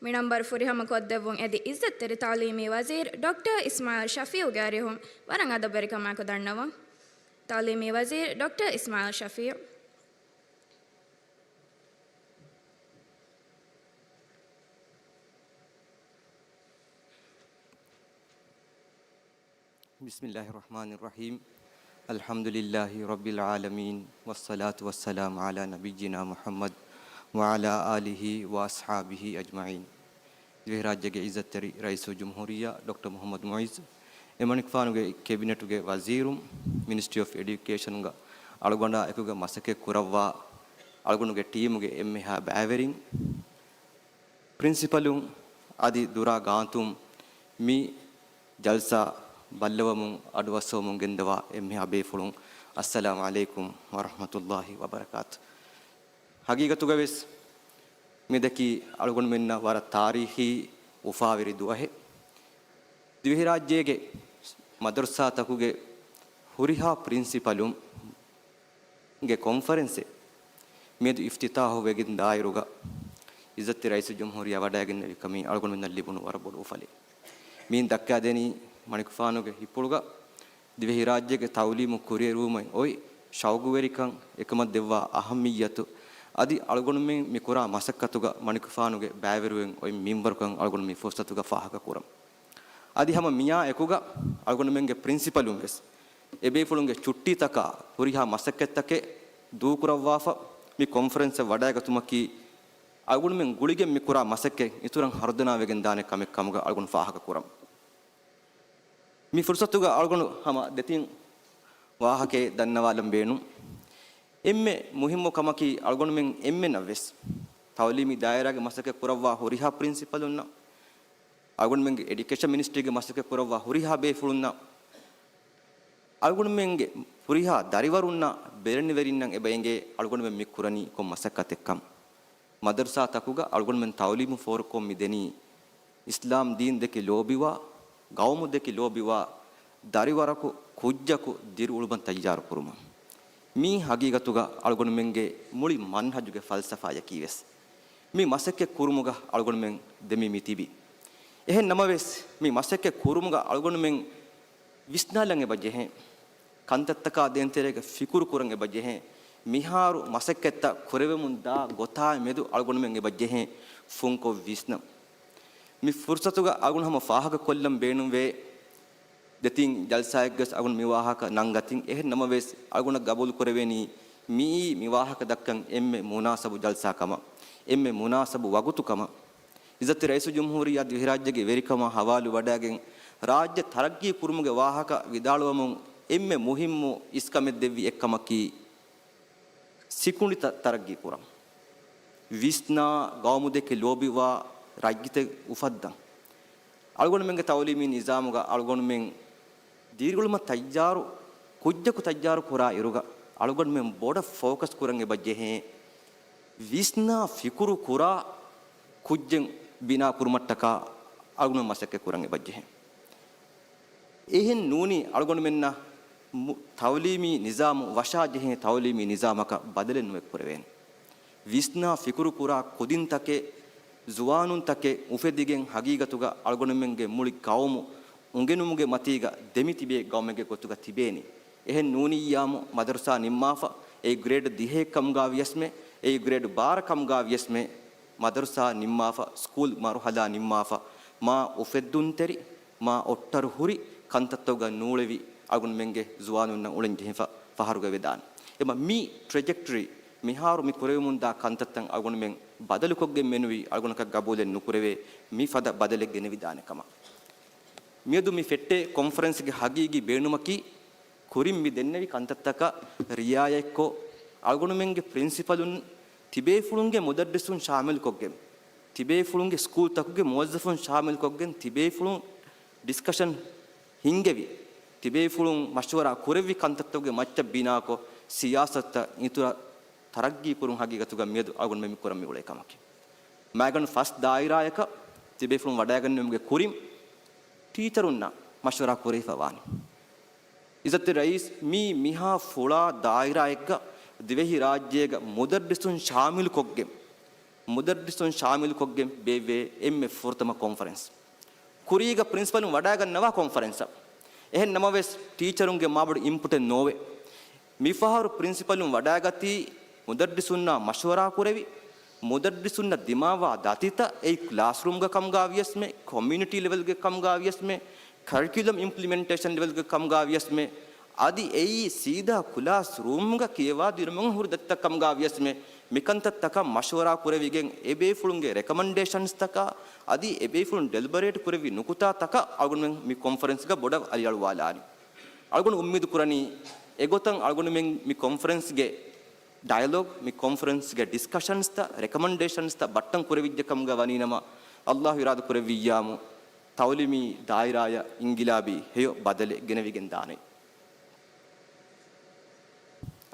މި ނަންބަރު ފުރިހަމަ ކޮށްދެއްވުން އެދި ޢިއްޒަތްތެރި ތަޢުލީމީ ވަޒީރު ޑޮކްޓަރ އިސްމާޢީލް ޝަފީޢުގެ އަރިހުން ވަރަށް އަދަބުވެރިކަމާއެކު ދަންނަވަން. ތަޢުލީމީ ވަޒީރު ޑޮކްޓަރ އިސްމާޢީލް ޝަފީޢު. بسم الله الرحمن الرحيم. الحمد لله رب العالمين، والصلاة والسلام على نبينا محمد وعلى آله وأصحابه أجمعين. ދިވެހިރާއްޖޭގެ ޢިއްޒަތްތެރި ރައީސުލްޖުމްހޫރިއްޔާ ޑޮކްޓަރ މުޙައްމަދު މުޢިއްޒު، އެމަނިކުފާނުގެ ކެބިނެޓުގެ ވަޒީރުން، މިނިސްޓްރީ އޮފް އެޑިއުކޭޝަންގަ އަޅުގަނޑާ އެކުގަ މަސައްކަތް ކުރައްވާ އަޅުގަނޑުގެ ޓީމުގެ އެންމެހާ ބައިވެރިން، ޕްރިންސިޕަލުން އަދި ދުރާ ގާތުން މި ޖަލްސާ ބައްލަވަމުން އަޑުއައްސަވަމުން ގެންދަވާ އެންމެހާ ބޭފުޅުން، އައްސަލާމު ޢަލައިކުމް ވަރަޙްމަތުﷲި ވަބަރަކާތު. ހަގީގަތުގަވެސް މިދަކީ އަޅުގަނޑުމެންނަށް ވަރަށް ތާރީޚީ އުފާވެރި ދުވަހެއް. ދިވެހިރާއްޖޭގެ މަދަރުސާތަކުގެ ހުރިހާ ޕްރިންސިޕަލުން ގެ ކޮންފަރެންސެއް މިއަދު އިފްތިތާޙު ވެގެން ދާއިރުގަ، އިއްޒަތްތެރި ރައީސުލްޖުމްހޫރިއްޔާ ވަޑައިގެންނެވި ކަމީ އަޅުގަނޑުމެންނަށް ލިބުނު ވަރަށް ބޮޑު އުފަލެއް. މިއިން ދައްކާދެނީ މަނިކުފާނުގެ ހިތްޕުޅުގަ ދިވެހިރާއްޖޭގެ ތަޢުލީމު ކުރިއެރުވުމަށް އޮތް ޝައުގުވެރިކަން، އެކަމަށް ދެއްވާ އަހައްމިއްޔަތު އަދި އަޅުގަނޑުމެން މި ކުރާ މަސައްކަތުގަ މަނިކުފާނުގެ ބައިވެރިވެން އޮތް މިންވަރުކަން އަޅުގަނޑު މި ފުރުޞަތުގަ ފާހަގަ ކުރަން. އަދި ހަމަ މިއާ އެކުގަ އަޅުގަނޑުމެންގެ ޕްރިންސިޕަލުން ވެސް އެބޭފުޅުންގެ ޗުއްޓީތަކާ ހުރިހާ މަސައްކަތްތަކެއް ދޫކުރައްވާފަ، މި ކޮންފަރެންސަށް ވަޑައިގަތުމަކީ އަޅުގަނޑުމެން ގުޅިގެން މި ކުރާ މަސައްކަތް އިތުރަށް ހަރުދަނާވެގެން ދާނެ ކަމެއް ކަމުގަ އަޅުގަނޑު ފާހަގަ ކުރަން. މި ފުރުޞަތުގަ އަޅުގަނޑު ހަމަ ދެތިން ވާހަކައެއް ދަންނަވާލަން ބޭނުން. އެންމެ މުހިއްމު ކަމަކީ އަޅުގަނޑުމެން އެންމެނަށް ވެސް ތައުލީމީ ދާއިރާގެ މަސައްކަތް ކުރައްވާ ހުރިހާ ޕްރިންސިޕަލުންނަށް، އަޅުގަނޑުމެންގެ އެޑިއުކޭޝަން މިނިސްޓްރީގެ މަސައްކަތް ކުރައްވާ ހުރިހާ ބޭފުޅުންނަށް، އަޅުގަނޑުމެންގެ ހުރިހާ ދަރިވަރުންނަށް، ބެލެނިވެރިންނަށް އެބަ އެނގޭ އަޅުގަނޑުމެން މި ކުރަނީ ކޮން މަސައްކަތެއްކަން. މަދަރުސާތަކުގަ އަޅުގަނޑުމެން ތައުލީމު ފޯރުކޮށް މި ދެނީ އިސްލާމް ދީން ދެކެ ލޯބިވާ، ގައުމު ދެކެ ލޯބިވާ ދަރިވަރަކު، ކުއްޖަކު ދިރިއުޅުމަށް ތައްޔާރު ކުރުމަށް. މީ ހަގީގަތުގަ އަޅުގަނޑުމެންގެ މުޅި މަންހަޖުގެ ފަލްސަފާޔަކީ ވެސް. މި މަސައްކަތް ކުރުމުގަ އަޅުގަނޑުމެން ދެމި މި ތިބި. އެހެން ނަމަވެސް، މި މަސައްކަތް ކުރުމުގަ އަޅުގަނޑުމެން ވިސްނާލަން އެބަ ޖެހޭ. ކަންތައްތަކާ ދޭންތެރޭގަ ފިކުރު ކުރަން އެބަ ޖެހޭ. މިހާރު މަސައްކަތްތައް ކުރެވެމުން ދާ ގޮތާ މެދު އަޅުގަނޑުމެން އެބަ ޖެހޭ ފުންކޮށް ވިސްނަން. މި ފުރުސަތުގަ އަޅުގަނޑު ހަމަ ފާހަގަ ކޮށްލަން ބޭނުންވޭ. ދެތިން ޖަލްސާއެއްގަސް އަޅުގަނޑު މި ވާހަކަ ނަންގަތިން. އެހެން ނަމަވެސް، އަޅުގަނޑަށް ގަބޫލު ކުރެވޭނީ މިއީ މި ވާހަކަ ދައްކަން އެންމެ މުނާސަބު ޖަލްސާ ކަމަށް، އެންމެ މުނާސަބު ވަގުތު ކަމަށް. އިއްޒަތްތެރި ރައީސުލްޖުމްހޫރިއްޔާ ދިވެހިރާއްޖޭގެ ވެރިކަމާ ހަވާލުވަޑައިގެން، ރާއްޖެ ތަރައްގީ ކުރުމުގެ ވާހަކަ ވިދާޅުވަމުން އެންމެ މުހިއްމު އިސްކަމެއް ދެއްވި އެއްކަމަކީ، ސިކުނޑިތައް ތަރައްގީ ކުރަން، ވިސްނާ ގައުމުދެކެ ލޯބިވާ ރައްޔިތެއް އުފައްދަން. އަޅުގަނޑުމެންގެ ތައުލީމީ ނިޒާމުގަ އަޅުގަނޑުމެން ދިރިއުޅުމަށް ތައްޔާރު، ކުއްޖަކު ތައްޔާރު ކުރާ އިރުގަ، އަޅުގަނޑުމެން ބޮޑަށް ފޯކަސް ކުރަން އެބަ ޖެހޭ، ވިސްނާ ފިކުރު ކުރާ ކުއްޖެއް ބިނާ ކުރުމަށްޓަކާ އަޅުގަނޑުމެން މަސައްކަތް ކުރަން އެބަ ޖެހޭ. އެހެން ނޫނީ އަޅުގަނޑުމެންނަށް މު-، ތައުލީމީ ނިޒާމު ވަށާ ޖެހޭ ތައުލީމީ ނިޒާމަކަށް ބަދަލެއް ނުވެ ކުރެވޭނެ. ވިސްނާ ފިކުރު ކުރާ ކުދިންތަކެއް، ޒުވާނުންތަކެއް އުފެދިގެން ހަގީގަތުގަ އަޅުގަނޑުމެންގެ މުޅި ގައުމު އުނގެނުމުގެ މަތީގަ ދެމިތިބޭ ގައުމެއްގެ ގޮތުގަ ތިބޭނީ. އެހެން ނޫނިއްޔާމު މަދަރުސާ ނިންމާފަ، އެއީ ގްރޭޑް ދިހައެއް ކަމުގަ ވިޔަސްމެ، އެއީ ގްރޭޑް ބާރަ ކަމުގަ ވިޔަސްމެ، މަދަރުސާ ނިންމާފަ، ސްކޫލް މަރުހަލާ ނިންމާފަ، މާ އުފެއްދުންތެރި، މާ އޮއްޓަރު ހުރި ކަންތައްތަކުގަ ނޫޅެވި އަޅުގަނޑުމެންގެ ޒުވާނުންނަށް އުޅެން ޖެހިފަ ފަހަރުގަ ވެދާނެ. އެމަ މި ޓްރެޖެކްޓަރީ، މިހާރު މި ކުރެވެމުންދާ ކަންތައްތައް އަޅުގަނޑުމެން ބަދަލުކޮށްގެން މެނުވީ އަޅުގަނޑަކަށް ގަބޫލެއް ނުކުރެވޭ، މި ފަދަ ބަދަލެއް ގެނެވިދާނެ ކަމަށް. މިއަދު މި ފެއްޓޭ ކޮންފަރެންސްގެ ހަގީގީ ބޭނުމަކީ، ކުރިން މި ދެންނެވި ކަންތައްތަކަށް ރިއާޔަތްކޮށް، އަޅުގަނޑުމެންގެ ޕްރިންސިޕަލުން ތިބޭފުޅުންގެ މުދައްރިސުން ޝާމިލުކޮށްގެން، ތިބޭފުޅުންގެ ސްކޫލްތަކުގެ މުވައްޒަފުން ޝާމިލުކޮށްގެން، ތިބޭފުޅުން ޑިސްކަޝަން ހިންގެވި، ތިބޭފުޅުން މަޝްވަރާ ކުރެއްވި ކަންތައްތަކުގެ މައްޗަށް ބިނާކޮށް، ސިޔާސަތުތައް އިތުރަށް ތަރައްގީ ކުރުން ހަގީގަތުގަ މިއަދު އަޅުގަނޑުމެން މި ކުރަން މި އުޅޭ ކަމަކީ. މައިގަނޑު ފަސް ދާއިރާއަކަށް ތިބޭފުޅުން ވަޑައިގަންނަވުމުގެ ކުރިން، ޓީޗަރުންނާ މަޝްވަރާ ކުރެވިފަ ވާނެ. އިއްޒަތްތެރި ރައީސް، މީ މިހާ ފުޅާ ދާއިރާއެއްގަ ދިވެހިރާއްޖޭގަ މުދައްރިސުން ޝާމިލުކޮށްގެން، މުދައްރިސުން ޝާމިލުކޮށްގެން ބޭއްވޭ އެންމެ ފުރަތަމަ ކޮންފަރެންސް. ކުރީގަ ޕްރިންސިޕަލުން ވަޑައިގަންނަވާ ކޮންފަރެންސަށް. އެހެން ނަމަވެސް، ޓީޗަރުންގެ މާބޮޑު އިންޕުޓެއް ނޯވޭ. މިފަހަރު ޕްރިންސިޕަލުން ވަޑައިގަތީ، މުދައްރިސުންނާ މަޝްވަރާ ކުރެވި، މުދައްރިސުންނަށް ދިމާވާ ދަތިތައް، އެއީ ކްލާސްރޫމްގަ ކަމުގަ ވިޔަސްމެ، ކޮމިއުނިޓީ ލެވެލްގެ ކަމުގަ ވިޔަސްމެ، ކަރިކިއުލަމް އިމްޕްލިމެންޓޭޝަން ލެވެލްގެ ކަމުގަ ވިޔަސްމެ، އަދި އެއީ ސީދާ ކްލާސްރޫމްގަ ކިޔަވާ ދިނުމުން ހުރި ދަތިތައް ކަމުގަ ވިޔަސްމެ، މިކަންތައްތަކަށް މަޝްވަރާ ކުރެވިގެން، އެބޭފުޅުންގެ ރެކަމަންޑޭޝަންސްތަކާ، އަދި އެބޭފުޅުން ޑެލިބަރޭޓް ކުރެއްވި ނުކުތާތަކަށް އަޅުގަނޑުމެން މި ކޮންފަރެންސްގަ ބޮޑަށް އަލިއަޅުވާލާނީ. އަޅުގަނޑު އުއްމީދު ކުރަނީ، އެގޮތަށް އަޅުގަނޑުމެން މި ކޮންފަރެންސްގެ ޑަޔަލޮގް، މި ކޮންފަރެންސްގެ ޑިސްކަޝަންސްތައް، ރެކަމަންޑޭޝަންސްތައް ބައްޓަން ކުރެވިއްޖެ ކަމުގަ ވަނީނަމަ، އައްލާހު އިރާދަ ކުރެއްވިއްޔާމު، ތައުލީމީ ދާއިރާއަށް އިންގިލާބީ ހެޔޮ ބަދަލެއް ގެނެވިގެން ދާނެ.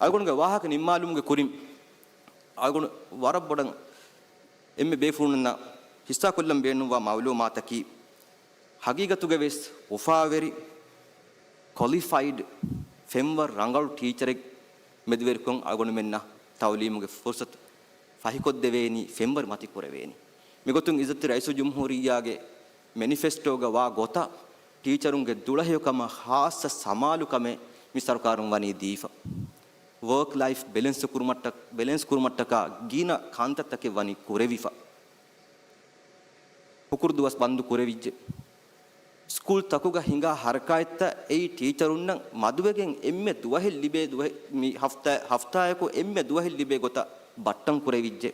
އަޅުގަނޑުގެ ވާހަކަ ނިންމާލުމުގެ ކުރިން، އަޅުގަނޑު ވަރަށް ބޮޑަށް އެންމެ ބޭފުޅުންނަށް ހިއްސާކޮށްލަން ބޭނުންވާ މައުލޫމާތަކީ، ހަގީގަތުގަ ވެސް އުފާވެރި، ކޮލިފައިޑް، ފެންވަރު ރަނގަޅު ޓީޗަރެއް މެދުވެރިކޮށް އަޅުގަނޑުމެންނަށް ތައުލީމުގެ ފުރުސަތު ފަހިކޮށްދެވޭނީ، ފެންވަރު މަތި ކުރެވޭނީ. މިގޮތުން އިއްޒަތްތެރި ރައީސުލްޖުމްހޫރިއްޔާގެ މެނިފެސްޓޯގަ ވާ ގޮތަށް، ޓީޗަރުންގެ ދުޅަހެޔޮކަމަށް ޚާއްޞަ ސަމާލުކަމެއް މި ސަރުކާރުން ވަނީ ދީފަ. ވޯކް ލައިފް ބެލެންސް ކުރުމަށްޓަ-، ބެލެންސް ކުރުމަށްޓަކާ ގިނަ ކަންތައްތަކެއް ވަނީ ކުރެވިފަ. ހުކުރު ދުވަސް ބަންދު ކުރެވިއްޖެ. ސްކޫލް ތަކުގަ ހިނގާ ހަރަކާތްތައް އެއީ ޓީޗަރުންނަށް މަދުވެގެން އެންމެ ދުވަހެއް ލިބޭ ދުވަހެއް، މި ހަފްތާ-، ހަފްތާއަކު އެންމެ ދުވަހެއް ލިބޭ ގޮތަށް ބައްޓަން ކުރެވިއްޖެ.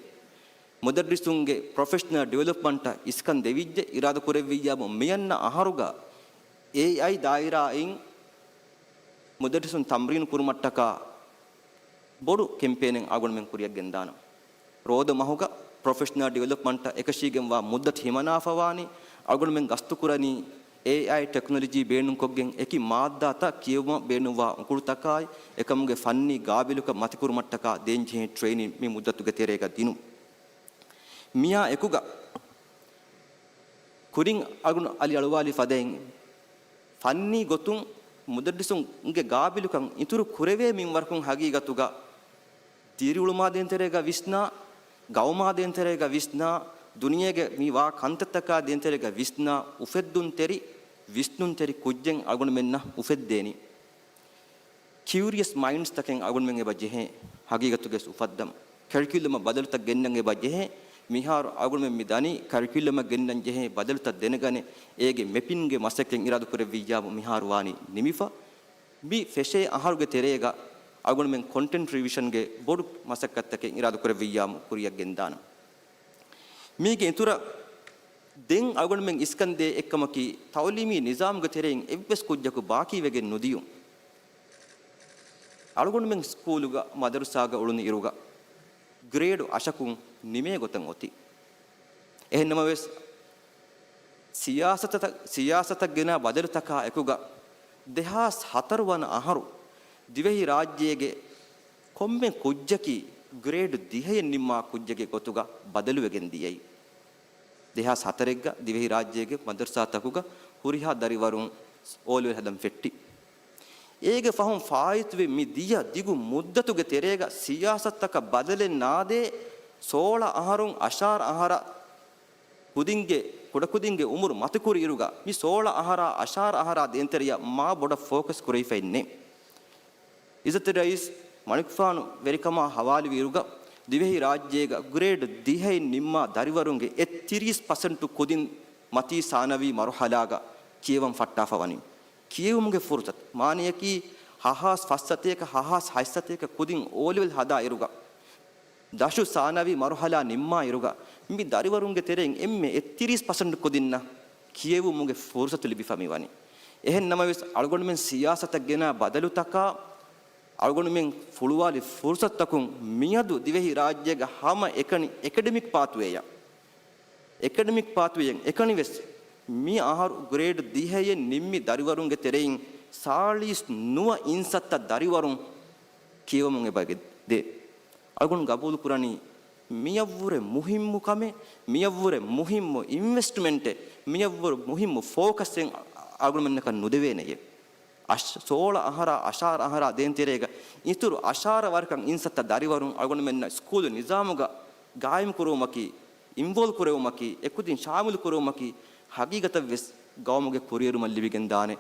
މުދައްރިސުންގެ ޕްރޮފެޝަނަލް ޑިވެލޮޕްމަންޓަށް އިސްކަން ދެވިއްޖެ. އިރާދަ ކުރެއްވިއްޔާމު މިއަންނަ އަހަރުގަ އޭއައި ދާއިރާއިން މުދައްރިސުން ތަމްރީނު ކުރުމަށްޓަކާ ބޮޑު ކެމްޕޭނެއް އަޅުގަނޑުމެން ކުރިއަށް ގެންދާނަން. ރޯދަ މަހުގަ ޕްރޮފެޝަނަލް ޑިވެލޮޕްމަންޓަށް އެކަށީގެންވާ މުއްދަތު ހިމަނާފަވާނީ. އަޅުގަނޑުމެން ގަސްތުކުރަނީ އޭއާއި ޓެކްނޮލޮޖީ ބޭނުންކޮށްގެން އެކި މާއްދާތައް ކިޔެވުމަށް ބޭނުންވާ އުކުޅުތަކާއި، އެކަމުގެ ފަންނީ ގާބިލުކަން މަތިކުރުމަށްޓަކާ ދޭންޖެހޭ ޓްރެއިނިން މި މުއްދަތުގެ ތެރޭގަ ދިނުން. މިއާ އެކުގަ ކުރިން އަޅުގަނޑު އަލި އަޅުވާލި ފަދައިން، ފަންނީ ގޮތުން މުދައްރިސުންގެ ގާބިލުކަން އިތުރު ކުރެވޭ މިންވަރަކުން ހަގީގަތުގަ ދިރިއުޅުމާ ދޭންތެރޭގަ ވިސްނާ، ގައުމާ ދޭންތެރޭގަ ވިސްނާ، ދުނިޔޭގެ މި ވާ ކަންތައްތަކާ ދޭންތެރޭގަ ވިސްނާ، އުފެއްދުންތެރި، ވިސްނުންތެރި ކުއްޖެއް އަޅުގަނޑުމެންނަށް އުފެއްދޭނީ. ކިއުރިއަސް މައިންޑްސްތަކެއް އަޅުގަނޑުމެން އެބަ ޖެހޭ ހަގީގަތުގެ އުފައްދަން. ކަރިކިއުލަމަށް ބަދަލުތައް ގެންނަން އެބަ ޖެހޭ. މިހާރު އަޅުގަނޑުމެން މި ދަނީ ކަރިކިއުލަމަށް ގެންނަން ޖެހޭ ބަދަލުތައް ދެނެގަނެ، އޭގެ މެޕިންގެ މަސައްކަތް އިރާދަކުރެއްވިއްޔާމު މިހާރު ވާނީ ނިމިފަ. މި ފެށޭ އަހަރުގެ ތެރޭގަ އަޅުގަނޑުމެން ކޮންޓެންޓް ރިވިޝަންގެ ބޮޑު މަސައްކަތްތަކެއް އިރާދަކުރެއްވިއްޔާމު ކުރިއަށް ގެންދާނަން. މީގެ އިތުރަށް ދެން އަޅުގަނޑުމެން އިސްކަންދޭ އެއްކަމަކީ، ތައުލީމީ ނިޒާމުގެ ތެރެއިން އެއްވެސް ކުއްޖަކު ބާކީވެގެން ނުދިޔުން. އަޅުގަނޑުމެން ސްކޫލުގަ މަދަރުސާގަ އުޅުނު އިރުގަ ގްރޭޑު އަށަކުން ނިމޭ ގޮތަށް އޮތީ. އެހެންނަމަވެސް، ސިޔާސަތަތަ-، ސިޔާސަތަށް ގެނާ ބަދަލުތަކާ އެކުގަ، ދެހާސް ހަތަރު ވަނަ އަހަރު ދިވެހި ރާއްޖޭގެ ކޮންމެ ކުއްޖަކީ ގްރޭޑް ދިހައެއް ނިންމާ ކުއްޖެއްގެ ގޮތުގަ ބަދަލުވެގެން ދިޔައީ. ދެހާސް ހަތަރެއްގަ ދިވެހިރާއްޖޭގެ މަދަރުސާތަކުގަ ހުރިހާ ދަރިވަރުން އޯލެވެލް ހަދަން ފެއްޓި. އޭގެ ފަހުން ފާއިތުވި މި ދިޔަ ދިގު މުއްދަތުގެ ތެރޭގަ ސިޔާސަތުތަކަށް ބަދަލެއް ނާދޭ، ސޯޅަ އަހަރުން އަށާރަ އަހަރަށް ކުދިންގެ، ކުޑަކުދިންގެ އުމުރު މަތިކުރި އިރުގަ، މި ސޯޅަ އަހަރާ އަށާރަ އަހަރާ ދޭންތެރެޔަށް މާ ބޮޑަށް ފޯކަސް ކުރެވިފައެއް ނެތް. އިއްޒަތްތެރި ރައީސް މަނިކުފާނު ވެރިކަމާ ހަވާލުވި އިރުގަ، ދިވެހި ރާއްޖޭގަ ގްރޭޑް ދިހައިން ނިންމާ ދަރިވަރުންގެ އެއްތިރީސް ޕަސެންޓު ކުދިން މަތީ ސާނަވީ މަރުހަލާގަ ކިޔެވަން ފައްޓާފަ ވަނީ. ކިޔެވުމުގެ ފުރުސަތު، މާނަޔަކީ ހަހާސް ފައްސަތޭކަ، ހަހާސް ހަތްސަތޭކަ ކުދިން އޯލެވެލް ހަދާ އިރުގަ، ދަށު ސާނަވީ މަރުހަލާ ނިންމާ އިރުގަ، މި ދަރިވަރުންގެ ތެރެއިން އެންމެ އެއްތިރީސް ޕަސެންޓް ކުދިންނަށް ކިޔެވުމުގެ ފުރުސަތު ލިބިފަ މިވަނީ. އެހެން ނަމަވެސް، އަޅުގަނޑުމެން ސިޔާސަތަށް ގެނާ ބަދަލުތަކާ، އަޅުގަނޑުމެން ފުޅުވާލި ފުރުސަތުތަކުން މިއަދު ދިވެހި ރާއްޖޭގެ ހަމަ އެކަނި އެކަޑެމިކް ޕާތުވޭއަށް، އެކަޑެމިކް ޕާތުވޭއަށް އެކަނިވެސް، މި އަހަރު ގްރޭޑް ދިހައެއް ނިންމި ދަރިވަރުންގެ ތެރެއިން ސާޅީސް ނުވަ އިންސައްތަ ދަރިވަރުން ކިޔެވުމުން އެބަ ދޭ. އަޅުގަނޑު ގަބޫލުކުރަނީ މިއަށްވުރެ މުހިއްމު ކަމެއް، މިއަށްވުރެ މުހިއްމު އިންވެސްޓްމަންޓެއް، މިއަށްވުރެ މުހިއްމު ފޯކަސްއެއް އަޅުގަނޑުމެންނަކަށް ނުދެވޭނެޔޭ. އަށް-، ސޯޅަ އަހަރާ އަށާރަ އަހަރާ ދޭން ތެރޭގަ އިތުރު އަށާރަ ވަރަކަށް އިންސައްތަ ދަރިވަރުން އަޅުގަނޑުމެންނަށް ސްކޫލު ނިޒާމުގަ ގާއިމް ކުރެވުމަކީ، އިންވޯލްވް ކުރެވުމަކީ، އެކުދިން ޝާމިލު ކުރެވުމަކީ، ހަގީގަތަށް ވެސް ގައުމުގެ ކުރިއެރުމަށް ލިބިގެން ދާނެ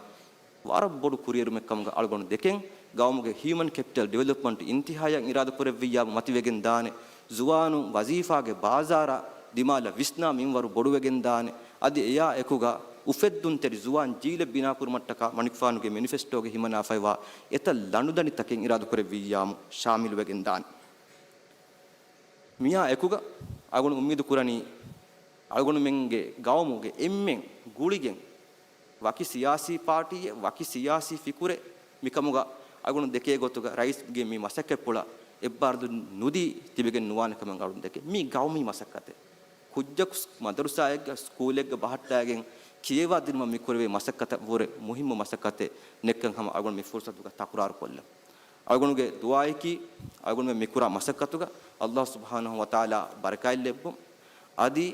ވަރަށް ބޮޑު ކުރިއެރުމެއް ކަމުގަ އަޅުގަނޑު ދެކެން، ގައުމުގެ ހިއުމަން ކެޕިޓަލް ޑިވެލޮޕްމަންޓް އިންތިހާޔަށް އިރާދަކުރެއްވިއްޔާ މަތިވެގެން ދާނެ، ޒުވާނުން ވަޒީފާގެ ބާޒާރަށް ދިމާލަށް ވިސްނާ މިންވަރު ބޮޑުވެގެން ދާނެ، އަދި އެޔާ އެކުގަ އުފެއްދުންތެރި ޒުވާން ޖީލެއް ބިނާކުރުމަށްޓަކާ މަނިކުފާނުގެ މެނިފެސްޓޯގެ ހިމަނާފައިވާ އެތައް ލަނޑުދަނޑިތަކެއް އިރާދަކުރެއްވިއްޔާމު ޝާމިލުވެގެން ދާނެ. މިއާ އެކުގަ އަޅުގަނޑު އުއްމީދު ކުރަނީ، އަޅުގަނޑުމެންގެ ގައުމުގެ އެންމެން ގުޅިގެން ވަކި ސިޔާސީ ޕާޓީއެއް، ވަކި ސިޔާސީ ފިކުރެއް މިކަމުގަ އަޅުގަނޑު ދެކޭ ގޮތުގަ ރައީސްގެ މި މަސައްކަތްޕުޅަށް އެއްބާރުލުން ނުދީ ތިބެގެން ނުވާނެ ކަމަށް އަޅުގަނޑު ދެކޭ. މީ ގައުމީ މަސައްކަތެއް. ކުއްޖަކު މަދަރުސާއެއްގަ، ސްކޫލެއްގަ ބަހައްޓާގެން ކިޔަވާ ދިނުމަށް މި ކުރެވޭ މަސައްކަތަށް ވުރެ މުހިއްމު މަސައްކަތެއް ނެއްކަން ހަމަ އަޅުގަނޑު މި ފުރުސަތުގަ ތަކުރާރު ކޮށްލަން. އަޅުގަނޑުގެ ދުޢާއަކީ، އަޅުގަނޑުމެން މިކުރާ މަސައްކަތުގަ ﷲ ސުބްޙާނަހޫ ވަތަޢާލާ ބަރަކާތް ލެއްވުން. އަދި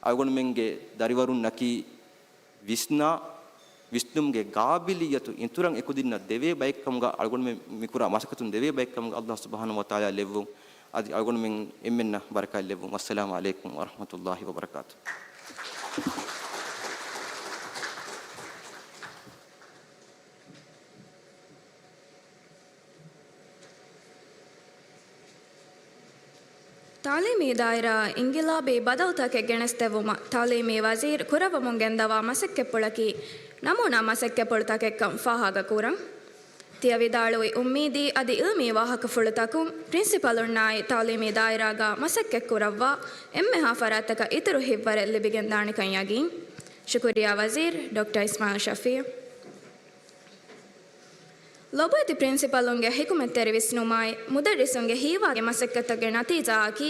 އަޅުގަނޑުމެންގެ ދަރިވަރުންނަކީ ވިސްނާ، ވިސްނުމުގެ ގާބިލިއްޔަތު އިތުރަށް އެކުދިންނަށް ދެވޭ ބައެއްކަމުގަ އަޅުގަނޑުމެން މިކުރާ މަސައްކަތުން ދެވޭ ބައެއްކަމުގަ ﷲ ސުބްޙާނަހޫ ވަތަޢާލާ ލެއްވުން. އަދި އަޅުގަނޑުމެން އެންމެންނަށް ބަރަކާތް ލެއްވުން. ވައްސަލާމު ޢަލައިކުމް ވަރަޙްމަތުﷲ ވަބަރަކާތުހު. ތަޢުލީމީ ދާއިރާއަށް އިންގިލާބީ ބަދަލުތަކެއް ގެނެސްދެއްވުމަށް ތަޢުލީމީ ވަޒީރު ކުރައްވަމުން ގެންދަވާ މަސައްކަތްޕުޅަކީ، ނަމޫނާ މަސައްކަތްޕުޅުތަކެއްކަން ފާހަގަކުރަން. ތިޔަ ވިދާޅުވި އުއްމީދީ އަދި އިލްމީ ވާހަކަފުޅުތަކުން، ޕްރިންސިޕަލުންނާއި ތަޢުލީމީ ދާއިރާގަ މަސައްކަތްކުރައްވާ އެންމެހާ ފަރާތްތަކަށް އިތުރު ހިތްވަރެއް ލިބިގެންދާނެކަން ޔަގީން. ޝުކުރިއްޔާ ވަޒީރު ޑޮކްޓަރ އިސްމާޢީލް ޝަފީޢު. ލޮބުވެތި ޕްރިންސިޕަލުންގެ ޙިކުމަތްތެރި ވިސްނުމާއި، މުދައްރިސުންގެ ހީވާގި މަސައްކަތްތަކުގެ ނަތީޖާއަކީ،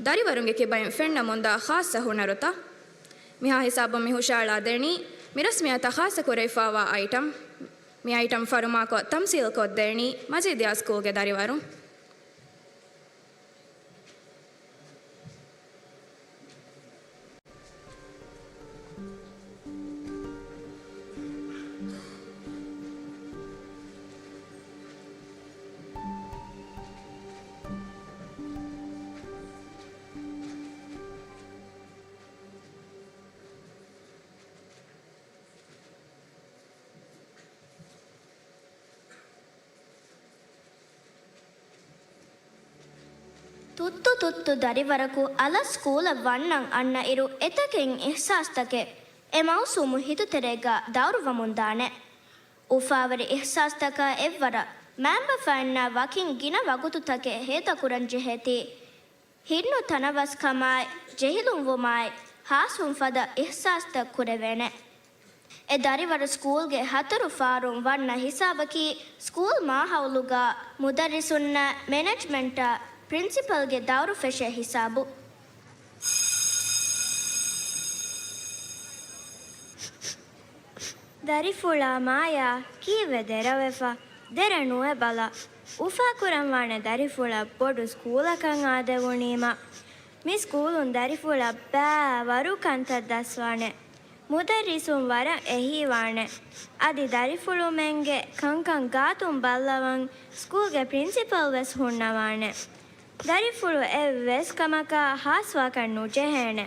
ދަރިވަރުންގެ ކިބައިން ފެންނަމުންދާ ޚާއްޞަ ހުނަރުތައް. މިހާ ހިސާބުން މި ހުށައަޅާ ދެނީ، މި ރަސްމިއްޔާތައް ޚާއްޞަ ކުރެވިފާވާ އައިޓަމް. މި އައިޓަމް ފަރުމާކޮށް ތަމްސީލް ކޮށްދޭނީ، މަޖީދިޔާ ސްކޫލްގެ ދަރިވަރުން. ތުއްތު ތުއްތު ދަރިވަރަކު އަލަށް ސްކޫލަށް ވަންނަން އަންނަ އިރު، އެތަކެއް އިޙްސާސްތަކެއް އެ މައުސޫމު ހިތުތެރޭގަ ދައުރުވަމުންދާނެ. އުފާވެރި އިޙްސާސްތަކާ އެއްވަރަށް މައިންބަފައިންނާ ވަކިން ގިނަ ވަގުތުތަކެއް ހޭދަކުރަން ޖެހޭތީ، ހިންނު ތަނަވަސްކަމާއި، ޖެހިލުންވުމާއި، ހާސްވުން ފަދަ އިޙްސާސްތައް ކުރެވޭނެ. އެ ދަރިވަރު ސްކޫލްގެ ހަތަރު ފާރުން ވަންނަ ހިސާބަކީ، ސްކޫލް މާހައުލުގަ މުދައްރިސުންނާ، މެނޭޖްމަންޓާ، ޕްރިންސިޕަލްގެ ދައުރު ފެށޭ ހިސާބު. ދަރިފުޅާ މާޔާ ކީއްވެ ދެރަވެފަ؟ ދެރަ ނުވެ ބަލަ. އުފާކުރަންވާނެ ދަރިފުޅަށް ބޮޑު ސްކޫލަކަށް އާދެވުނީމަ. މި ސްކޫލުން ދަރިފުޅަށް ބައިވަރު ކަންތައް ދަސްވާނެ. މުދައްރިސުން ވަރަށް އެހީވާނެ. އަދި ދަރިފުޅުމެންގެ ކަންކަން ގާތުން ބައްލަވަން ސްކޫލްގެ ޕްރިންސިޕަލް ވެސް ހުންނަވާނެ. ދަރިފުޅު އެއްވެސް ކަމަކާ ހާސްވާކަށް ނުޖެހޭނެ.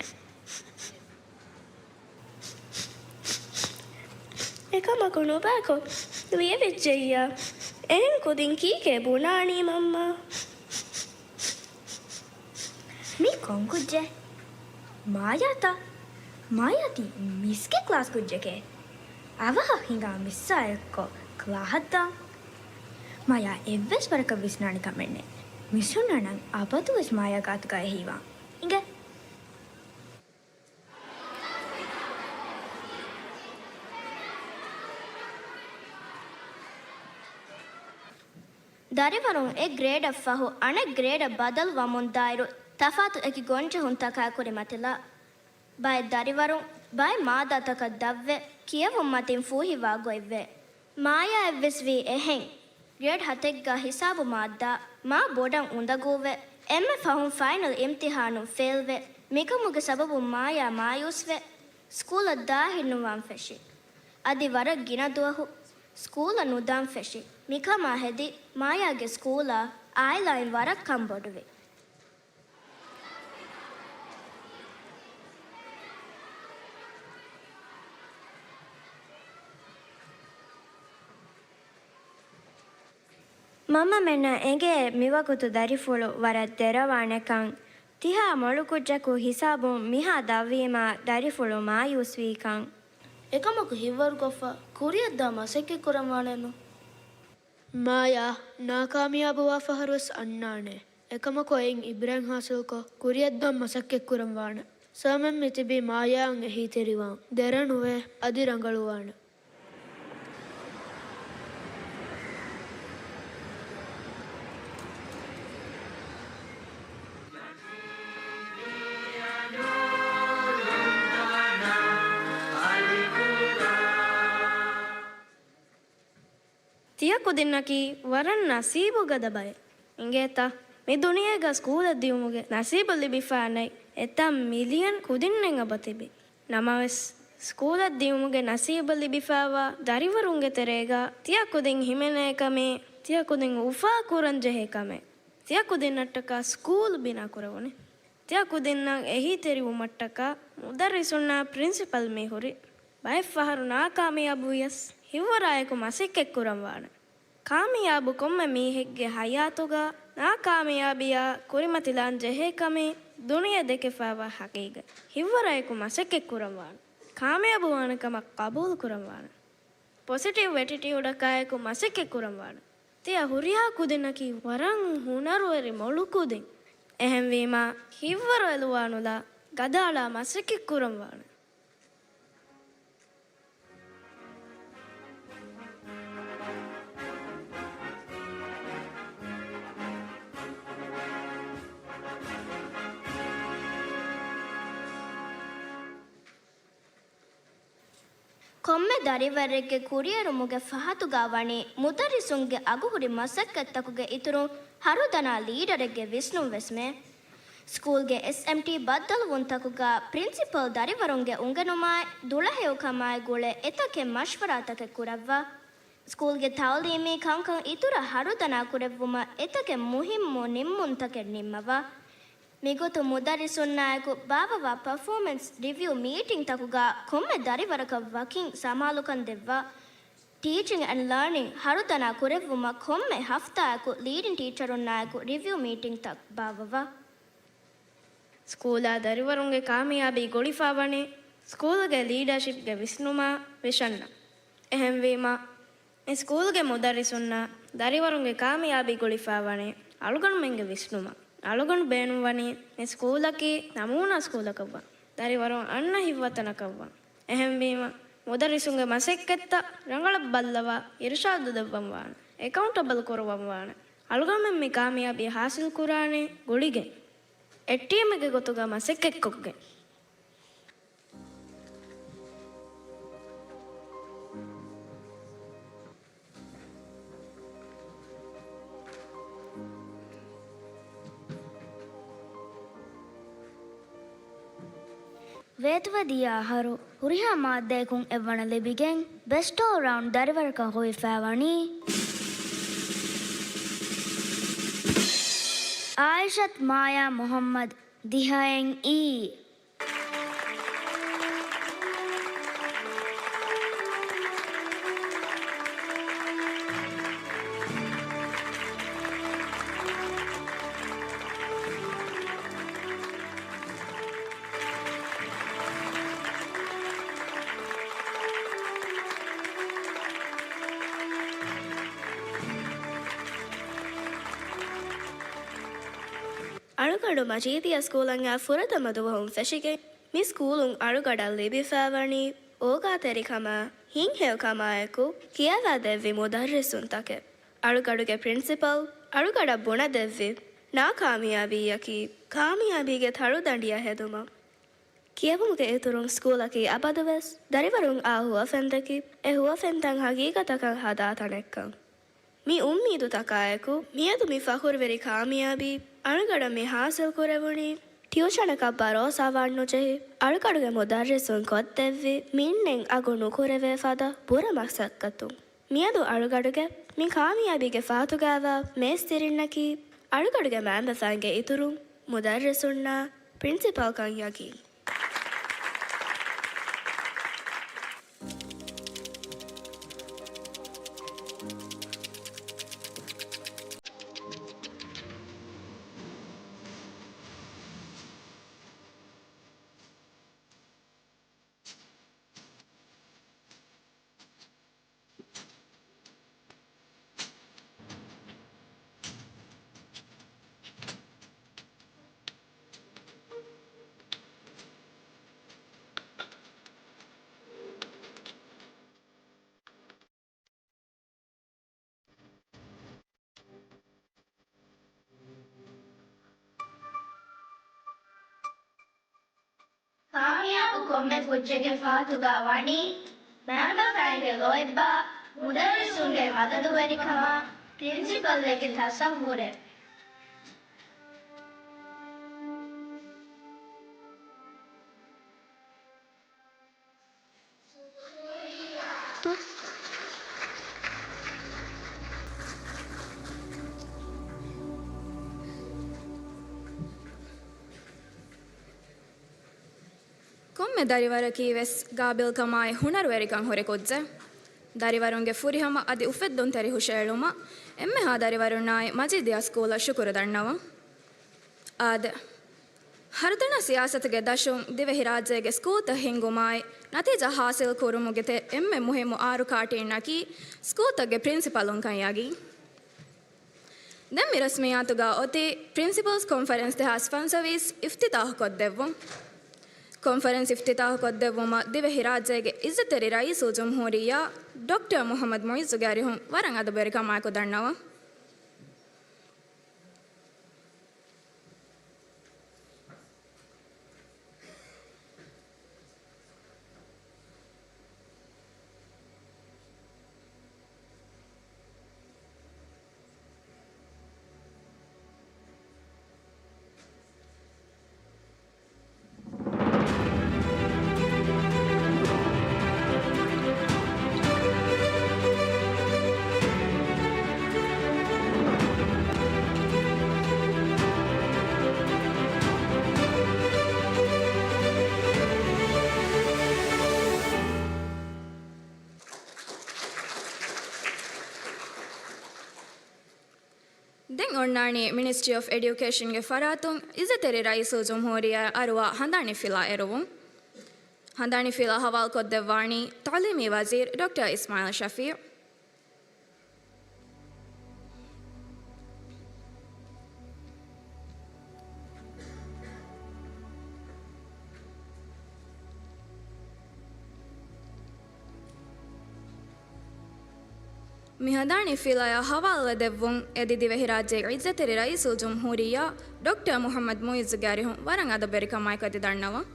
އެކަމަކު ނުބައިކޮށް ލިޔެވިއްޖެއްޔާ. އެހެން ކުދިން ކީކޭ ބުނާނީ މަންމާ؟ މީ ކޮން ކުއްޖެއް؟ މާޔާތަ؟ މާޔާ ތީ މިސްގެ ކްލާސް ކުއްޖެކޭ. އަވަހަށް ހިނގާ މިސްއާ އެއްކޮށް ކްލާހަށް ދާން. މާޔާ އެއްވެސް ވަރަކަށް ވިސްނާނެ ކަމެއް ނެތް. ވިސްނުންނަނަން އަބަދުވެސް މާޔާ ގާތުގަ އެހީވާން. އިނގޭ. ދަރިވަރުން އެއް ގްރޭޑަށް ފަހު އަނެއް ގްރޭޑަށް ބަދަލު ވަމުންދާއިރު، ތަފާތު އެކި ގޮންޖެހުންތަކާ ކުރިމަތިލާ. ބައެއް ދަރިވަރުން ބައެއް މާއްދާތަކަށް ދަށްވެ، ކިޔެވުން މަތިން ފޫހިވާ ގޮތްވޭ. މާޔާއަށްވެސް ވީ އެހެން. ގްރޭޑް ހަތެއްގަ ހިސާބު މާއްދާ މާ ބޮޑަށް އުނދަގޫވެ، އެންމެ ފަހުން ފައިނަލް އިމްތިހާނުން ފެއިލްވެ، މިކަމުގެ ސަބަބުން މާޔާ މާޔޫސްވެ، ސްކޫލަށް ދާހިންނުވާން ފެށި. އަދި ވަރަށް ގިނަ ދުވަހު ސްކޫލަށް ނުދާން ފެށި. މިކަމާ ހެދި މާޔާގެ ސްކޫލާ އާއިލާއިން ވަރަށް ކަންބޮޑުވި. މަންމަމެންނަށް އެނގޭ މިވަގުތު ދަރިފުޅު ވަރަށް ދެރަވާނެކަން. ތިހާ މޮޅުކުއްޖަކު ހިސާބުން މިހާ ދަށްވީމާ ދަރިފުޅު މާޔޫސްވީކަން. އެކަމަކު ހިތްވަރުކޮށްފަ ކުރިއަށްދާ މަސައްކަތްކުރަންވާނެއްނު. މާޔާ ނާކާމިޔާބުވާ ފަހަރުވެސް އަންނާނެ. އެކަމަކު އެއިން އިބްރަތް ހާސިލްކޮށް، ކުރިއަށްދާން މަސައްކަތްކުރަންވާނެ. ސަމެން މިތިބީ މާޔާއަށް އެހީތެރިވާން. ދެރަ ނުވޭ، އަދި ރަނގަޅުވާނެ. ތިޔަ ކުދިންނަކީ ވަރަށް ނަސީބުގަދަ ބައެއް. އިނގޭތަ؟ މި ދުނިޔޭގަ ސްކޫލަށް ދިޔުމުގެ ނަސީބު ލިބިފާ ނެތް އެތައް މިލިއަން ކުދިންނެއް އެބަތިބި. ނަމަވެސް، ސްކޫލަށް ދިޔުމުގެ ނަސީބު ލިބިފާވާ ދަރިވަރުންގެ ތެރޭގަ ތިޔަ ކުދިން ހިމެނޭ ކަމެއް، ތިޔަ ކުދިން އުފާ ކުރަން ޖެހޭ ކަމެއް، ތިޔަ ކުދިންނަށްޓަކާ ސްކޫލް ބިނާ ކުރެވުނީ. ތިޔަ ކުދިންނަށް އެހީތެރިވުމަށްޓަކާ މުދައްރިސުންނާ ޕްރިންސިޕަލް މި ހުރި. ބައެއް ފަހަރު ނާކާމިޔާބު ވިޔަސް، ހިތްވަރާއެކު މަސައްކަތްކުރަންވާނެ. ކާމިޔާބު ކޮންމެ މީހެއްގެ ހަޔާތުގަ ނާކާމިޔާބީއާ ކުރިމަތިލާން ޖެހޭ ކަމީ ދުނިޔެ ދެކެފައިވާ ހަގީގަތް. ހިތްވަރާއެކު މަސައްކަތްކުރަންވާނެ. ކާމިޔާބުވާނެ ކަމަށް ޤަބޫލުކުރަންވާނެ. ޕޮޒިޓިވް އެޓިޓިއުޑަކާއެކު މަސައްކަތްކުރަންވާނެ. ތިޔަ ހުރިހާ ކުދިންނަކީ ވަރަށް ހުނަރުވެރި މޮޅު ކުދިން. އެހެންވީމާ، ހިތްވަރު އެލުވާނުލާ، ގަދައަޅާ މަސައްކަތްކުރަންވާނެ. ކޮންމެ ދަރިވަރެއްގެ ކުރިއެރުމުގެ ފަހަތުގަ ވަނީ މުދައްރިސުންގެ އަގުހުރި މަސައްކަތްތަކުގެ އިތުރުން ހަރުދަނާ ލީޑަރެއްގެ ވިސްނުން ވެސްމެ. ސްކޫލްގެ އެސްއެމްޓީ ބައްދަލުވުންތަކުގަ ޕްރިންސިޕަލް ދަރިވަރުންގެ އުނގެނުމާއި ދުޅަހެޔޮކަމާއި ގުޅޭ އެތަކެއް މަޝްވަރާތަކެއް ކުރައްވާ. ސްކޫލްގެ ތައުލީމީ ކަންކަން އިތުރަށް ހަރުދަނާ ކުރެއްވުމަށް އެތަކެއް މުހިއްމު ނިންމުންތަކެއް ނިންމަވާ. މިގޮތުން މުދައްރިސުންނާއެކު ބާއްވަވާ ޕަރފޯމެންސް ރިވިއު މީޓިންތަކުގަ ކޮންމެ ދަރިވަރަކަށް ވަކިން ސަމާލުކަން ދެއްވާ. ޓީޗިން އެންޑް ލާނިން ހަރުދަނާ ކުރެއްވުމަށް ކޮންމެ ހަފްތާއަކު ލީޑިން ޓީޗަރުންނާއެކު ރިވިއު މީޓިންތައް ބާއްވަވާ. ސްކޫލާ ދަރިވަރުންގެ ކާމިޔާބީ ގުޅިފަ ވަނީ ސްކޫލުގެ ލީޑަރޝިޕްގެ ވިސްނުމާ ވިޝަންނަށް. އެހެންވީމަ، މި ސްކޫލުގެ މުދައްރިސުންނާ ދަރިވަރުންގެ ކާމިޔާބީ ގުޅިފަ ވަނީ އަޅުގަނޑުމެންގެ ވިސްނުމަށް. އަޅުގަނޑު ބޭނުންވަނީ މި ސްކޫލަކީ ނަމޫނާ ސްކޫލަކަށްވާން، ދަރިވަރުން އަންނަ ހިތްވަތަނަކަށްވާން. އެހެންވީމަ، މުދައްރިސުންގެ މަސައްކަތްތައް ރަނގަޅަށް ބައްލަވާ، އިރުޝާދު ދެއްވަން ވާނެ، އެކައުންޓަބަލް ކުރުވަން ވާނެ. އަޅުގަނޑުމެން މި ކާމިޔާބީ ހާސިލް ކުރާނީ ގުޅިގެން. އެއް ޓީމެއްގެ ގޮތުގަ މަސައްކަތްކޮށްގެން. ވޭތުވެދިޔަ އަހަރު ހުރިހާ މާއްދަޔަކުން އެއްވަނަ ލިބިގެން ބެސްޓް އޯލް ރައުންޑް ދަރިވަރަކަށް ހޮވިފައިވަނީ އާއިޝަތު މާޔާ މުހައްމަދު، ދިހައެއް އީ. އަޅުގަނޑު މަޖީދިއްޔާ ސްކޫލަށް ފުރަތަމަ ދުވަހުން ފެށިގެން، މި ސްކޫލުން އަޅުގަޑަށް ލިބިފައިވަނީ އޯގާތެރިކަމާ، ހިތްހެޔޮކަމާއެކު ކިޔަވާދެއްވި މުދައްރިސުންތަކެއް. އަޅުގަޑުގެ ޕްރިންސިޕަލް އަޅުގަޑަށް ބުނެދެއްވި ނާކާމިޔާބީއަކީ ކާމިޔާބީގެ ތަޅުދަނޑިއަށް ހެދުމަށް. ކިޔެވުމުގެ އިތުރުން ސްކޫލަކީ އަބަދުވެސް ދަރިވަރުންއާ ހުވަފެންދެކި، އެ ހުވަފެންތައް ހަގީގަތަކަށް ހަދާ ތަނެއްކަން. މި އުއްމީދުތަކާއެކު، މިއަދު މި ފަޚުރުވެރި ކާމިޔާބީ އަޅުގަޑަށް މި ހާސިލް ކުރެވުނީ، ޓިއުޝަނަކަށް ބަރޯސާވާން ނުޖެހި، އަޅުގަޑުގެ މުދައްރިސުން ކޮށްދެއްވި މިންނެއް އަގު ނުކުރެވޭ ފަދަ ބުރަ މަސައްކަތުން. މިއަދު އަޅުގަޑުގެ މި ކާމިޔާބީގެ ފަހަތުގައިވާ މޭސްތިރިންނަކީ، އަޅުގަޑުގެ މައިންބަފައިންގެ އިތުރުން މުދައްރިސުންނާ ޕްރިންސިޕަލްކަން ޔަގީން. ކާމިޔާބު ކޮންމެ ކުއްޖެއްގެ ފަހަތުގަ ވަނީ، މައިންބަފައިންގެ ލޯތްބާ، މުދައްރިސުންގެ މަދަދުވެރިކަމާ، ޕްރިންސިޕަލްއެއްގެ ތަސައްވުރެއް. ކޮންމެ ދަރިވަރަކީ ވެސް ގާބިލްކަމާއި ހުނަރުވެރިކަން ހުރި ކުއްޖެއް. ދަރިވަރުންގެ ފުރިހަމަ އަދި އުފެއްދުންތެރި ހުށައެޅުމަށް އެންމެހާ ދަރިވަރުންނާއި މަޖީދިއްޔާ ސްކޫލަށް ޝުކުރު ދަންނަވަން. އާދެ! ހަރުދަނާ ސިޔާސަތުގެ ދަށުން ދިވެހިރާއްޖޭގެ ސްކޫލްތައް ހިންގުމާއި، ނަތީޖާ ހާސިލް ކުރުމުގެ ތެ އެންމެ މުހިއްމު އާރު ކާޓީންނަކީ، ސްކޫލްތައްގެ ޕްރިންސިޕަލުންކަން ޔަގީން. ދެން މި ރަސްމިއްޔާތުގަ އޮތީ، ޕްރިންސިޕަލްސް ކޮންފަރެންސް ދެހާސް ފަންސަވީސް އިފްތިތާހު ކޮށްދެއްވުން. ކޮންފަރެންސް އިފްތިތާހު ކޮށްދެއްވުމަށް ދިވެހިރާއްޖޭގެ އިއްޒަތްތެރި ރައީސުލްޖުމްހޫރިއްޔާ ޑޮކްޓަރ މުހައްމަދު މުއިއްޒުގެ އަރިހުން ވަރަށް އަދަބުވެރިކަމާއެކު ދަންނަވަން. ދެން އޮންނާނީ މިނިސްޓްރީ އޮފް އެޑިއުކޭޝަންގެ ފަރާތުން އިއްޒަތްތެރި ރައީސުލްޖުމްހޫރިއްޔާ އަރުވާ ހަނދާނީ ފިލާ އެރުވުން. ހަނދާނީ ފިލާ ހަވާލުކޮށްދެއްވާނީ ތައުލީމީ ވަޒީރު ޑޮކްޓަރ އިސްމާއިލް ޝަފީޢު. މި ހަނދާނީ ފިލާޔާ ހަވާލުވެދެއްވުން އެދި ދިވެހިރާއްޖޭގެ އިއްޒަތްތެރި ރައީސުލްޖުމްހޫރިއްޔާ ޑޮކްޓަރ މުޙައްމަދު މުޢިއްޒުގެ އަރިހުން ވަރަށް އަދަބުވެރިކަމާއެކު އެދި ދަންނަވަން.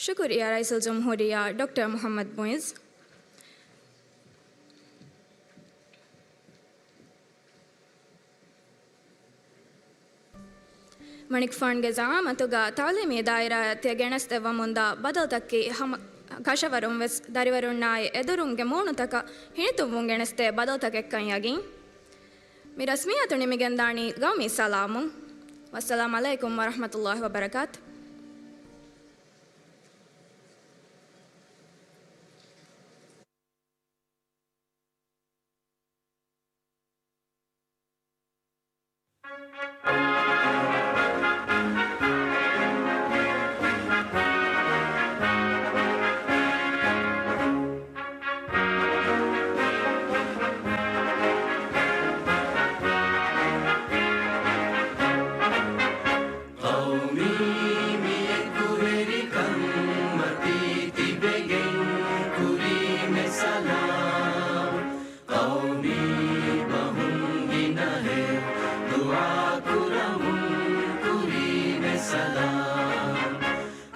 ޝުކުރިއްޔާ ރައީސުލްޖުމްހޫރިއްޔާ ޑޮކްޓަރ މުޙައްމަދު މުޢިއްޒު. މަނިކުފާނުގެ ޒަޢާމަތުގަ ތަޢުލީމީ ދާއިރާއަށް ތިޔަ ގެނެސްދެއްވަމުންދާ ބަދަލުތަކަކީ ހަމަ ކަށަވަރުން ވެސް ދަރިވަރުންނާއި އެދުރުންގެ މޫނުތަކަށް ހިނިތުންވުން ގެނެސްދޭ ބަދަލުތަކެއްކަން ޔަގީން. މި ރަސްމިއްޔާތު ނިމިގެންދާނީ ގައުމީ ސަލާމުން. ވައްސަލާމް ޢަލައިކުމް ވަރަޙްމަތުﷲ ވަބަރަކާތު. ޤައުމީ މި އެކުވެރިކަން މަތީ ތިބެގެން ކުރީމެ ސަލާމް. ޤައުމީ ބަހުން ގިނަހެއް ދުޢާ ކުރަމުން ކުރީމެ ސަލާމް.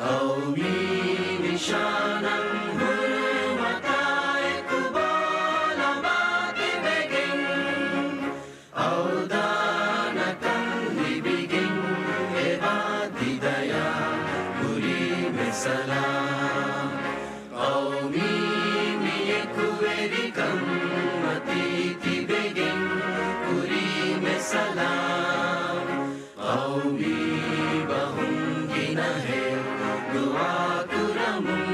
ޤައުމީ ނިޝާނަށް ހުރުމަތާ އެކުބާ ލަނބާ ތިބެގެން، އަވްދާނަކަން ލިބިގެން އެބާ ތިދަޔާ ކުރީމެ ސަލާމް. ޤައުމީ މި އެކުވެރިކަން މަތީ ތިބެގެން ކުރީމެ ސަލާމް. ޤައުމީ ބަހުން ގިނަހެއް ދުޢާ ކުރަމުން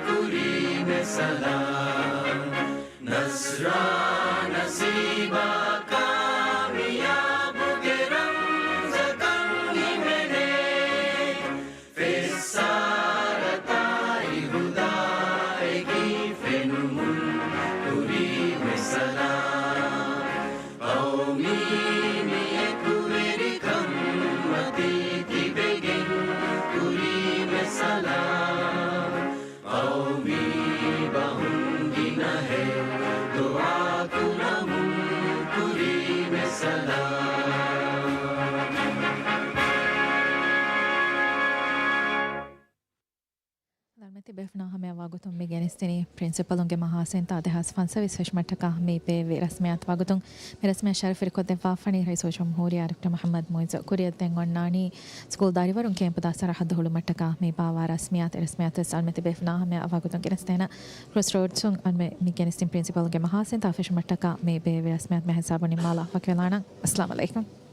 ކުރީމެ ސަލާމް. ނަޞްރާ ނަސީބާ ކާމިޔާބުގެ ރަމްޒަކަށް ހިމެނޭ. ފެއްސާރަތާއި ހުދާއެކީ ފެނުމުން ކުރީމެ ސަލާމް. ޤައުމީ މި އެކުވެރިކަން މަތީ ތިބެގެން ކުރީމެ ސަލާމް. ޤައުމީ ބަހުން ގިނަހެއް ދުޢާ ކުރަމުން ކުރީމެ ސަލާމް. ލަނޑުމެތި ބޭފުޅުންނާ ހަމަޔަށް ވަގުތުން މި ގެނެސްދިނީ ޕްރިންސިޕަލުންގެ މަހާސެންޓާ ދެހާސް ފަންސަވީސް ފެށުމަށްޓަކާ މި ބޭއްވި ރަސްމިއްޔާތު ވަގުތުން. މި ރަސްމިއްޔާ ޝަރަފުވެރިކޮށްދެއްވާފަނީ ރައީސުލްޖުމްހޫރިއްޔާ ޑޮކްޓަރ މުޙައްމަދު މުޢިއްޒު. ކުރިއަށް ދެން އޮންނާނީ ސްކޫލް ދަރިވަރުން ކޭމްޕު ދާ ސަރަހައްދު ހުޅުމަށްޓަކާ މި ބާއްވާ ރަސްމިއްޔާތު. އެ ރަސްމިއްޔާތު ވެސް ލަނޑުމެތި ބޭފުޅުންނާ ހަމަޔަށް ވަގުތުން ގެނެސްދޭނަން. ކްރޮސްރޯޑްސުން އަންމެ މި ގެނެސްދިން ޕްރިންސިޕަލުންގެ މަހާސެންޓާ ފެށުމަށްޓަކާ މި ބޭއްވި ރަސްމިއްޔާތު މިހިސާބުން ނިންމާލާ ވަކިވެލާނަން. އައްސަލާމް ޢަލައިކުމް.